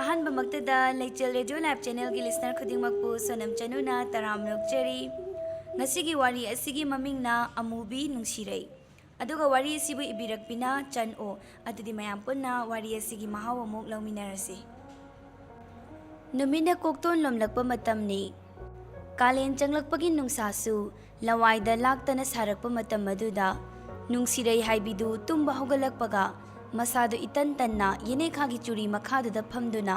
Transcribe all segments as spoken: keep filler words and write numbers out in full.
ꯑꯍꯥꯟꯕꯃꯛꯇꯗ ꯂꯩꯆꯦꯜ radio live ꯆꯦꯅꯦꯜꯒꯤ listener ꯈꯨꯗꯤꯡꯃꯛꯄꯨ ꯁꯣꯅꯝ ꯆꯅꯨꯅ ꯇꯔꯥꯝꯅ ꯑꯣꯛꯆꯔꯤ꯫ ꯉꯁꯤꯒꯤ ꯋꯥꯔꯤ ꯑꯁꯤꯒꯤ ꯃꯃꯤꯡꯅ ꯑꯃꯨꯕꯤ ꯅꯨꯡꯁꯤꯔꯩ꯫ ꯑꯗꯨꯒ ꯋꯥꯔꯤ ꯑꯁꯤꯕꯨ ꯏꯕꯤꯔꯛꯄꯤꯅ ꯆꯟ ꯑꯣ꯫ ꯑꯗꯨꯗꯤ ꯃꯌꯥꯝ ꯄꯨꯟꯅ ꯋꯥꯔꯤ ꯑꯁꯤꯒꯤ ꯃꯍꯥꯎ ꯑꯃꯨꯛ ꯂꯧꯃꯤꯟꯅꯔꯁꯤ꯫ ꯅꯨꯃꯤꯠꯅ ꯀꯣꯛꯇꯣꯟ ꯂꯣꯝꯂꯛꯄ ꯃꯇꯝꯅꯤ꯫ ꯀꯥꯂꯦꯟ ꯆꯪꯂꯛꯄꯒꯤ ꯅꯨꯡꯁꯥꯁꯨ ꯂꯋꯥꯏꯗ ꯂꯥꯛꯇꯅ ꯁꯥꯔꯛꯄ ꯃꯇꯝ ꯑꯗꯨꯗ, ꯅꯨꯡꯁꯤꯔꯩ ꯍꯥꯏꯕꯤꯗꯨ ꯇꯨꯝꯕ ꯍꯧꯒꯠꯂꯛꯄꯒ, ꯃꯁꯥꯗꯨ ꯏꯇꯟ ꯇꯟꯅ ꯌꯦꯅꯦꯈꯥꯒꯤ ꯆꯨꯔꯤ ꯃꯈꯥꯗꯨꯗ ꯐꯝꯗꯨꯅ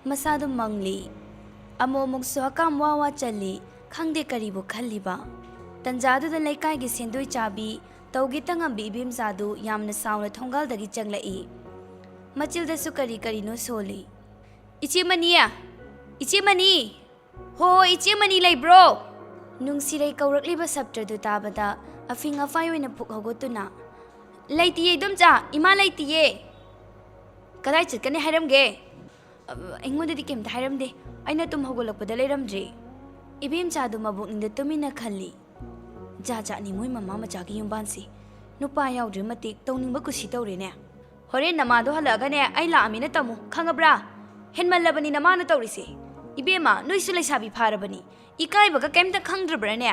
ꯃꯁꯥꯗꯨ ꯃꯪꯂꯤ꯫ ꯑꯃꯨꯛ ꯑꯃꯨꯛꯁꯨ ꯍꯀꯥꯝ ꯋꯥ ꯋꯥ ꯆꯜꯂꯤ, ꯈꯪꯗꯦ ꯀꯔꯤꯕꯨ ꯈꯜꯂꯤꯕ꯫ ꯇꯟꯖꯥꯗꯨꯗ ꯂꯩꯀꯥꯏꯒꯤ ꯁꯦꯟꯗꯣꯏ ꯆꯥꯕꯤ ꯇꯧꯒꯦ ꯇꯉꯝꯕꯤ ꯏꯕꯦꯝꯆꯥꯗꯨ ꯌꯥꯝꯅ ꯁꯥꯎꯅ ꯊꯣꯡꯒꯥꯜꯗꯒꯤ ꯆꯪꯂꯛꯏ꯫ ꯃꯆꯤꯜꯗꯁꯨ ꯀꯔꯤ ꯀꯔꯤꯅꯣ ꯁꯣꯜꯂꯤ꯫ "ꯏꯆꯦ ꯃꯅꯤ! ꯏꯆꯦ ꯃꯅꯤ! ꯍꯣ, ꯏꯆꯦ ꯃꯅꯤ ꯂꯩꯕ꯭ꯔꯣ?" ꯅꯨꯡꯁꯤꯔꯩ ꯀꯧꯔꯛꯂꯤꯕ ꯁꯞꯇ꯭ꯔꯗꯨ ꯇꯥꯕꯗ ꯑꯐꯤꯡ ꯑꯐꯥꯏ ꯑꯣꯏꯅ ꯐꯨꯛ ꯍꯧꯒꯠꯇꯨꯅ, "ꯂꯩꯇꯤꯌꯦ ꯏꯗꯣꯝꯆꯥ, ꯏꯃꯥ ꯂꯩꯇꯤꯌꯦ꯫ ꯀꯗꯥꯏ ꯆꯠꯀꯅꯤ ꯍꯥꯏꯔꯝꯒꯦ?" "ꯑ, ꯑꯩꯉꯣꯟꯗꯗꯤ ꯀꯩꯝꯇ ꯍꯥꯏꯔꯝꯗꯦ꯫ ꯑꯩꯅ ꯇꯨꯝ ꯍꯧꯒꯠꯂꯛꯄꯗ ꯂꯩꯔꯝꯗ꯭ꯔꯦ꯫" ꯏꯕꯦꯝꯆꯥꯗꯨ ꯃꯕꯨꯛꯅꯤꯡꯗ ꯇꯨꯃꯤꯟꯅ ꯈꯜꯂꯤ꯫ "ꯖꯥꯠ ꯖꯥꯠꯅꯤ ꯃꯣꯏ ꯃꯃꯥ ꯃꯆꯥꯒꯤ ꯌꯨꯝꯕꯥꯟꯁꯤ꯫ ꯅꯨꯄꯥ ꯌꯥꯎꯗ꯭ꯔꯦ ꯃꯇꯤꯛ ꯇꯧꯅꯤꯡꯕ ꯀꯨꯁꯤ ꯇꯧꯔꯦꯅꯦ꯫ ꯍꯣꯔꯦꯟ ꯅꯃꯥꯗꯣ ꯍꯜꯂꯛꯑꯒꯅꯦ ꯑꯩ ꯂꯥꯛꯑꯃꯤꯅ ꯇꯝꯃꯨ, ꯈꯪꯉꯕ꯭ꯔꯥ? ꯍꯦꯟꯃꯜꯂꯕꯅꯤ ꯅꯃꯥꯅ ꯇꯧꯔꯤꯁꯦ꯫ ꯏꯕꯦꯝꯃ, ꯅꯣꯏꯁꯨ ꯂꯩꯁꯥꯕꯤ ꯐꯥꯔꯕꯅꯤ꯫ ꯏꯀꯥꯏꯕꯒ ꯀꯩꯝꯇ ꯈꯪꯗ꯭ꯔꯕ꯭ꯔꯥꯅꯦ?"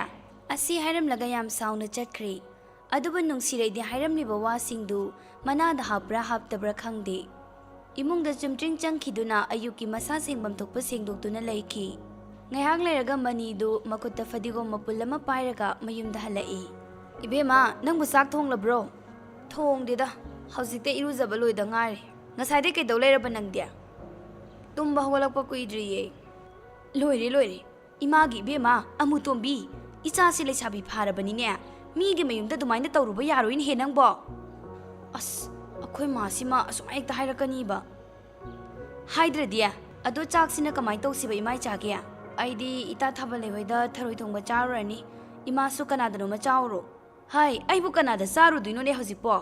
ꯑꯁꯤ ꯍꯥꯏꯔꯝꯂꯒ ꯌꯥꯝ ꯁꯥꯎꯅ ꯆꯠꯈ꯭ꯔꯦ꯫ ꯑꯗꯨꯕꯨ ꯅꯨꯡꯁꯤꯔꯩꯗꯤ ꯍꯥꯏꯔꯝꯂꯤꯕ ꯋꯥꯁꯤꯡꯗꯨ ꯃꯅꯥꯗ ꯍꯥꯞꯄ꯭ꯔꯥ ꯍꯥꯞꯇꯕ꯭ꯔꯥ ꯈꯪꯗꯦ꯫ ꯏꯃꯨꯡꯗ ꯆꯨꯝꯇ꯭ꯔꯤꯡ ꯆꯪꯈꯤꯗꯨꯅ ꯑꯌꯨꯛꯀꯤ ꯃꯁꯥ ꯁꯦꯡꯐꯝ ꯊꯣꯛꯄ ꯁꯦꯡꯗꯣꯛꯇꯨꯅ ꯂꯩꯈꯤ꯫ ꯉꯥꯏꯍꯥꯛ ꯂꯩꯔꯒ ꯃꯅꯤꯗꯨ ꯃꯈꯨꯠꯇ ꯐꯗꯤꯒꯣꯝ ꯃꯄꯨꯜ ꯑꯃ ꯄꯥꯏꯔꯒ ꯃꯌꯨꯝꯗ ꯍꯜꯂꯛꯏ꯫ "ꯏꯕꯦꯝꯃ, ꯅꯪꯕꯨ ꯆꯥꯛ ꯊꯣꯡꯂꯕ꯭ꯔꯣ?" "ꯊꯣꯡꯗꯦꯗ, ꯍꯧꯖꯤꯛꯇ ꯏꯔꯨꯖꯕ ꯂꯣꯏꯗ ꯉꯥꯏꯔꯤ꯫ ꯉꯁꯥꯏꯗꯩ ꯀꯩꯗꯧ ꯂꯩꯔꯕ ꯅꯪꯗꯤ?" "ꯇꯨꯝꯕ ꯍꯧꯒꯠꯂꯛꯄ ꯀꯨꯏꯗ꯭ꯔꯤꯌꯦ꯫" "ꯂꯣꯏꯔꯦ, ꯂꯣꯏꯔꯦ꯫ ꯏꯃꯥꯒꯤ ꯏꯕꯦꯝꯃ, ꯑꯃꯨꯇꯣꯝꯕꯤ, ꯏꯆꯥꯁꯤ ꯂꯩꯁꯥꯕꯤ ꯐꯥꯔꯕꯅꯤꯅꯦ꯫ ꯃꯤꯒꯤ ꯃꯌꯨꯝꯗ ꯑꯗꯨꯃꯥꯏꯅ ꯇꯧꯔꯨꯕ ꯌꯥꯔꯣꯏꯅꯦꯍꯦ ꯅꯪꯕꯣ꯫ ꯑꯁ, ꯑꯩꯈꯣꯏ ꯃꯥꯁꯤꯃ ꯑꯁꯨꯃꯥꯏꯅ ꯍꯦꯛꯇ ꯍꯥꯏꯔꯛꯀꯅꯤꯕ꯫ ꯍꯥꯏꯗ꯭ꯔꯗꯤ꯫ ꯑꯗꯣ ꯆꯥꯛꯁꯤꯅ ꯀꯃꯥꯏꯅ ꯇꯧꯁꯤꯕ ꯏꯃꯥ ꯏꯆꯥꯒꯤ?" "ꯑꯩꯗꯤ ꯏꯇꯥ ꯊꯥꯕꯜꯂꯩ ꯍꯣꯏꯗ ꯊꯔꯣꯏ ꯊꯣꯡꯕ ꯆꯥꯔꯨꯔꯅꯤ꯫ ꯏꯃꯥꯁꯨ ꯀꯅꯥꯗꯅꯣꯃ ꯆꯥꯎꯔꯣ꯫" "ꯍꯥꯏ, ꯑꯩꯕꯨ ꯀꯅꯥꯗ ꯆꯥꯔꯨꯗꯣꯏꯅꯣꯅꯦ ꯍꯧꯖꯤꯛꯄꯣ?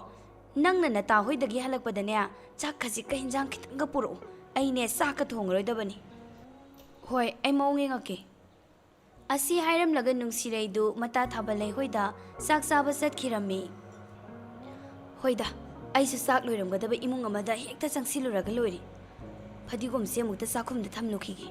ꯅꯪꯅ ꯅꯇꯥ ꯍꯣꯏꯗꯒꯤ ꯍꯜꯂꯛꯄꯗꯅꯦ, ꯆꯥꯛ ꯈꯖꯤꯛꯀ ꯍꯤꯟꯖꯥꯡ ꯈꯤꯇꯪꯒ ꯄꯨꯔꯛꯎ꯫ ꯑꯩꯅꯦ ꯆꯥꯛꯀ ꯊꯣꯡꯉꯔꯣꯏꯗꯕꯅꯤ꯫" "ꯍꯣꯏ, ꯑꯩ ꯃꯑꯣꯡ ꯌꯦꯡꯉꯛꯀꯦ꯫" ꯑꯁꯤ ꯍꯥꯏꯔꯝꯂꯒ ꯅꯨꯡꯁꯤꯔꯩꯗꯨ ꯃꯇꯥ ꯊꯥꯕꯜꯂꯩ ꯍꯣꯏꯗ ꯆꯥꯛ ꯆꯥꯕ ꯆꯠꯈꯤꯔꯝꯃꯤ꯫ "ꯍꯣꯏꯗ, ꯑꯩꯁꯨ ꯆꯥꯛ ꯂꯣꯏꯔꯝꯒꯗꯕ ꯏꯃꯨꯡ ꯑꯃꯗ ꯍꯦꯛꯇ ꯆꯪꯁꯤꯜꯂꯨꯔꯒ ꯂꯣꯏꯔꯦ꯫ ꯐꯗꯤꯒꯣꯝꯁꯦ ꯑꯃꯨꯛꯇ ꯆꯥꯛꯈꯨꯝꯗ ꯊꯝꯂꯨꯈꯤꯒꯦ꯫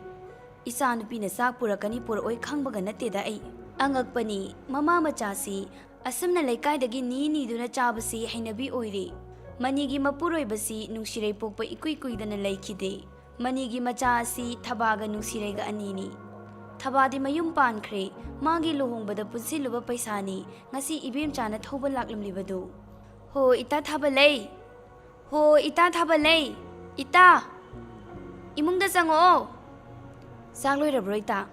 ꯏꯆꯥꯅꯨꯄꯤꯅ ꯆꯥꯛ ꯄꯨꯔꯛꯀꯅꯤ ꯄꯨꯔꯛꯑꯣꯏ ꯈꯪꯕꯒ ꯅꯠꯇꯦꯗ ꯑꯩ꯫ ꯑꯉꯛꯄꯅꯤ, ꯃꯃꯥ ꯃꯆꯥꯁꯤ ꯑꯁꯨꯝꯅ ꯂꯩꯀꯥꯏꯗꯒꯤ ꯅꯤ ꯅꯤꯗꯨꯅ ꯆꯥꯕꯁꯤ ꯍꯩꯅꯕꯤ ꯑꯣꯏꯔꯦ꯫ ꯃꯅꯤꯒꯤ ꯃꯄꯨꯔꯣꯏꯕꯁꯤ ꯅꯨꯡꯁꯤꯔꯩ ꯄꯣꯛꯄ ꯏꯀꯨꯏ ꯀꯨꯏꯗꯅ ꯂꯩꯈꯤꯗꯦ꯫ ꯃꯅꯤꯒꯤ ꯃꯆꯥ ꯑꯁꯤ ꯊꯕꯥꯒ ꯅꯨꯡꯁꯤꯔꯩꯒ ꯑꯅꯤꯅꯤ꯫ ꯊꯕꯥꯗꯤ ꯃꯌꯨꯝ ꯄꯥꯟꯈ꯭ꯔꯦ꯫ ꯃꯥꯒꯤ ꯂꯨꯍꯣꯡꯕꯗ ꯄꯨꯟꯁꯤꯜꯂꯨꯕ ꯄꯩꯁꯥꯅꯤ ꯉꯁꯤ ꯏꯕꯦꯝꯆꯥꯅ ꯊꯧꯕ ꯂꯥꯛꯂꯝꯂꯤꯕꯗꯨ꯫ ꯍꯣ, ꯏꯇꯥ ꯊꯥꯕꯂꯩ! ꯍꯣ, ꯏꯇꯥ ꯊꯥꯕꯂꯩ! ꯏꯇꯥ! ꯏꯃꯨꯡꯗ ꯆꯪꯉꯛꯑꯣ꯫ ꯆꯥꯛ ꯂꯣꯏꯔꯕ꯭ꯔꯣ, ꯏꯇꯥ?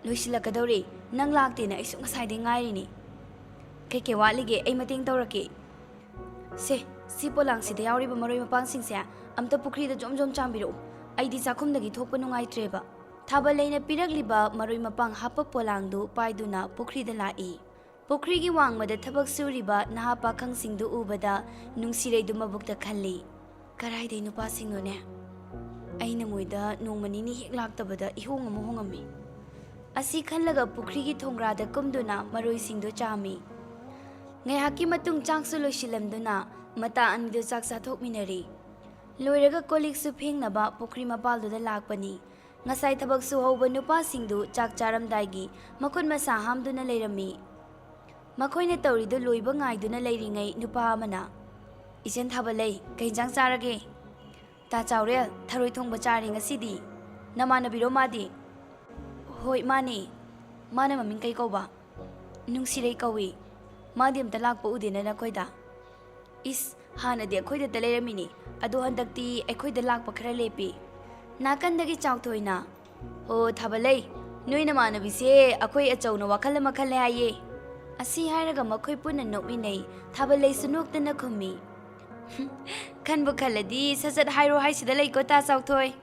ꯂꯣꯏꯁꯤꯜꯂꯛꯀꯗꯧꯔꯦ꯫ ꯅꯪ ꯂꯥꯛꯇꯦꯅ ꯑꯩꯁꯨ ꯉꯁꯥꯏꯗꯩ ꯉꯥꯏꯔꯤꯅꯤ꯫ ꯀꯩꯀꯩ ꯋꯥꯠꯂꯤꯒꯦ? ꯑꯩ ꯃꯇꯦꯡ ꯇꯧꯔꯛꯀꯦ꯫ ꯁꯦ, ꯁꯤ ꯄꯣꯂꯥꯡꯁꯤꯗ ꯌꯥꯎꯔꯤꯕ ꯃꯔꯣꯏ ꯃꯄꯥꯡꯁꯤꯡꯁꯦ ꯑꯝꯇ ꯄꯨꯈ꯭ꯔꯤꯗ ꯖꯣꯝ ꯖꯣꯝ ꯆꯥꯝꯕꯤꯔꯛꯎ꯫ ꯑꯩꯗꯤ ꯆꯥꯛꯈꯨꯝꯗꯒꯤ ꯊꯣꯛꯄ ꯅꯨꯡꯉꯥꯏꯇ꯭ꯔꯦꯕ꯫ ꯊꯥꯕꯂꯩꯅ ꯄꯤꯔꯛꯂꯤꯕ ꯃꯔꯣꯏ ꯃꯄꯥꯡ ꯍꯥꯞꯄ ꯄꯣꯂꯥꯡꯗꯨ ꯄꯥꯏꯗꯨꯅ ꯄꯨꯈ꯭ꯔꯤꯗ ꯂꯥꯛꯏ꯫ ꯄꯨꯈ꯭ꯔꯤꯒꯤ ꯋꯥꯡꯃꯗ ꯊꯕꯛ ꯁꯨꯔꯤꯕ ꯅꯍꯥ ꯄꯥꯈꯪꯁꯤꯡꯗꯨ ꯎꯕꯗ ꯅꯨꯡꯁꯤꯔꯩꯗꯨ ꯃꯕꯨꯛꯇ ꯈꯜꯂꯤ, "ꯀꯔꯥꯏꯗꯩ ꯅꯨꯄꯥꯁꯤꯡꯅꯣꯅꯦ? ꯑꯩꯅ ꯃꯣꯏꯗ ꯅꯣꯡꯃ ꯅꯤꯅꯤ ꯍꯦꯛ ꯂꯥꯛꯇꯕꯗ ꯏꯍꯣꯡ ꯑꯃ ꯍꯣꯡꯉꯝꯃꯤ"꯫ ꯑꯁꯤ ꯈꯜꯂꯒ ꯄꯨꯈ꯭ꯔꯤꯒꯤ ꯊꯣꯡꯒ꯭ꯔꯥꯗ ꯀꯨꯝꯗꯨꯅ ꯃꯔꯣꯏꯁꯤꯡꯗꯨ ꯆꯥꯝꯃꯤ꯫ ꯉꯥꯏꯍꯥꯛꯀꯤ ꯃꯇꯨꯡ ꯆꯥꯛꯁꯨ ꯂꯣꯏꯁꯤꯜꯂꯝꯗꯨꯅ ꯃꯇꯥ ꯑꯅꯤꯗꯨ ꯆꯥꯛ ꯆꯥꯊꯣꯛꯃꯤꯟꯅꯔꯤ꯫ ꯂꯣꯏꯔꯒ ꯀꯣꯜ ꯂꯤꯛꯁꯨ ꯐꯦꯡꯅꯕ ꯄꯨꯈ꯭ꯔꯤ ꯃꯄꯥꯜꯗꯨꯗ ꯂꯥꯛꯄꯅꯤ꯫ ꯉꯁꯥꯏ ꯊꯕꯛ ꯁꯨꯍꯧꯕ ꯅꯨꯄꯥꯁꯤꯡꯗꯨ ꯆꯥꯛ ꯆꯥꯔꯝꯗꯥꯏꯒꯤ ꯃꯈꯨꯠ ꯃꯁꯥ ꯍꯥꯝꯗꯨꯅ ꯂꯩꯔꯝꯃꯤ꯫ ꯃꯈꯣꯏꯅ ꯇꯧꯔꯤꯗꯨ ꯂꯣꯏꯕ ꯉꯥꯏꯗꯨꯅ ꯂꯩꯔꯤꯉꯩ ꯅꯨꯄꯥ ꯑꯃꯅ, "ꯏꯆꯟ ꯊꯥꯕꯂꯩ, ꯀꯩ ꯏꯟꯖꯥꯡ ꯆꯥꯔꯒꯦ?" "ꯇꯥ ꯆꯥꯎꯔꯦꯜ, ꯊꯔꯣꯏ ꯊꯣꯡꯕ ꯆꯥꯔꯦ ꯉꯁꯤꯗꯤ꯫ ꯅꯃꯥꯟꯅꯕꯤꯔꯣ ꯃꯥꯗꯤ?" "ꯍꯣꯏ, ꯃꯥꯅꯦ꯫ ꯃꯥꯅ ꯃꯃꯤꯡ ꯀꯩ ꯀꯧꯕ?" "ꯅꯨꯡꯁꯤꯔꯩ ꯀꯧꯏ꯫ ꯃꯥꯗꯤ ꯑꯝꯇ ꯂꯥꯛꯄ ꯎꯗꯦꯅ ꯅꯈꯣꯏꯗ?" "ꯏꯁ, ꯍꯥꯟꯅꯗꯤ ꯑꯩꯈꯣꯏꯗꯇ ꯂꯩꯔꯝꯃꯤꯅꯤ, ꯑꯗꯣ ꯍꯟꯗꯛꯇꯤ ꯑꯩꯈꯣꯏꯗ ꯂꯥꯛꯄ ꯈꯔ ꯂꯦꯞꯄꯤ"꯫ ꯅꯥꯀꯟꯗꯒꯤ ꯆꯥꯎꯊꯣꯏꯅ, "ꯑꯣ, ꯊꯥꯕꯂꯩ, ꯅꯣꯏ ꯅꯃꯥꯟꯅꯕꯤꯁꯦ ꯑꯩꯈꯣꯏ ꯑꯆꯧꯅ ꯋꯥꯈꯜ ꯑꯃ ꯈꯜꯂꯦ ꯍꯥꯏꯌꯦ"꯫ ꯑꯁꯤ ꯍꯥꯏꯔꯒ ꯃꯈꯣꯏ ꯄꯨꯟꯅ ꯅꯣꯛꯃꯤꯟꯅꯩ꯫ ꯊꯥꯕꯂꯩꯁꯨ ꯅꯣꯛꯇꯅ ꯈꯨꯝꯃꯤ, "ꯈꯟꯕꯨ ꯈꯜꯂꯗꯤ ꯁꯠ ꯁꯠ ꯍꯥꯏꯔꯣ ꯍꯥꯏꯁꯤꯗ ꯂꯩꯀꯣ, ꯇꯥ ꯆꯥꯎꯊꯣꯏ"꯫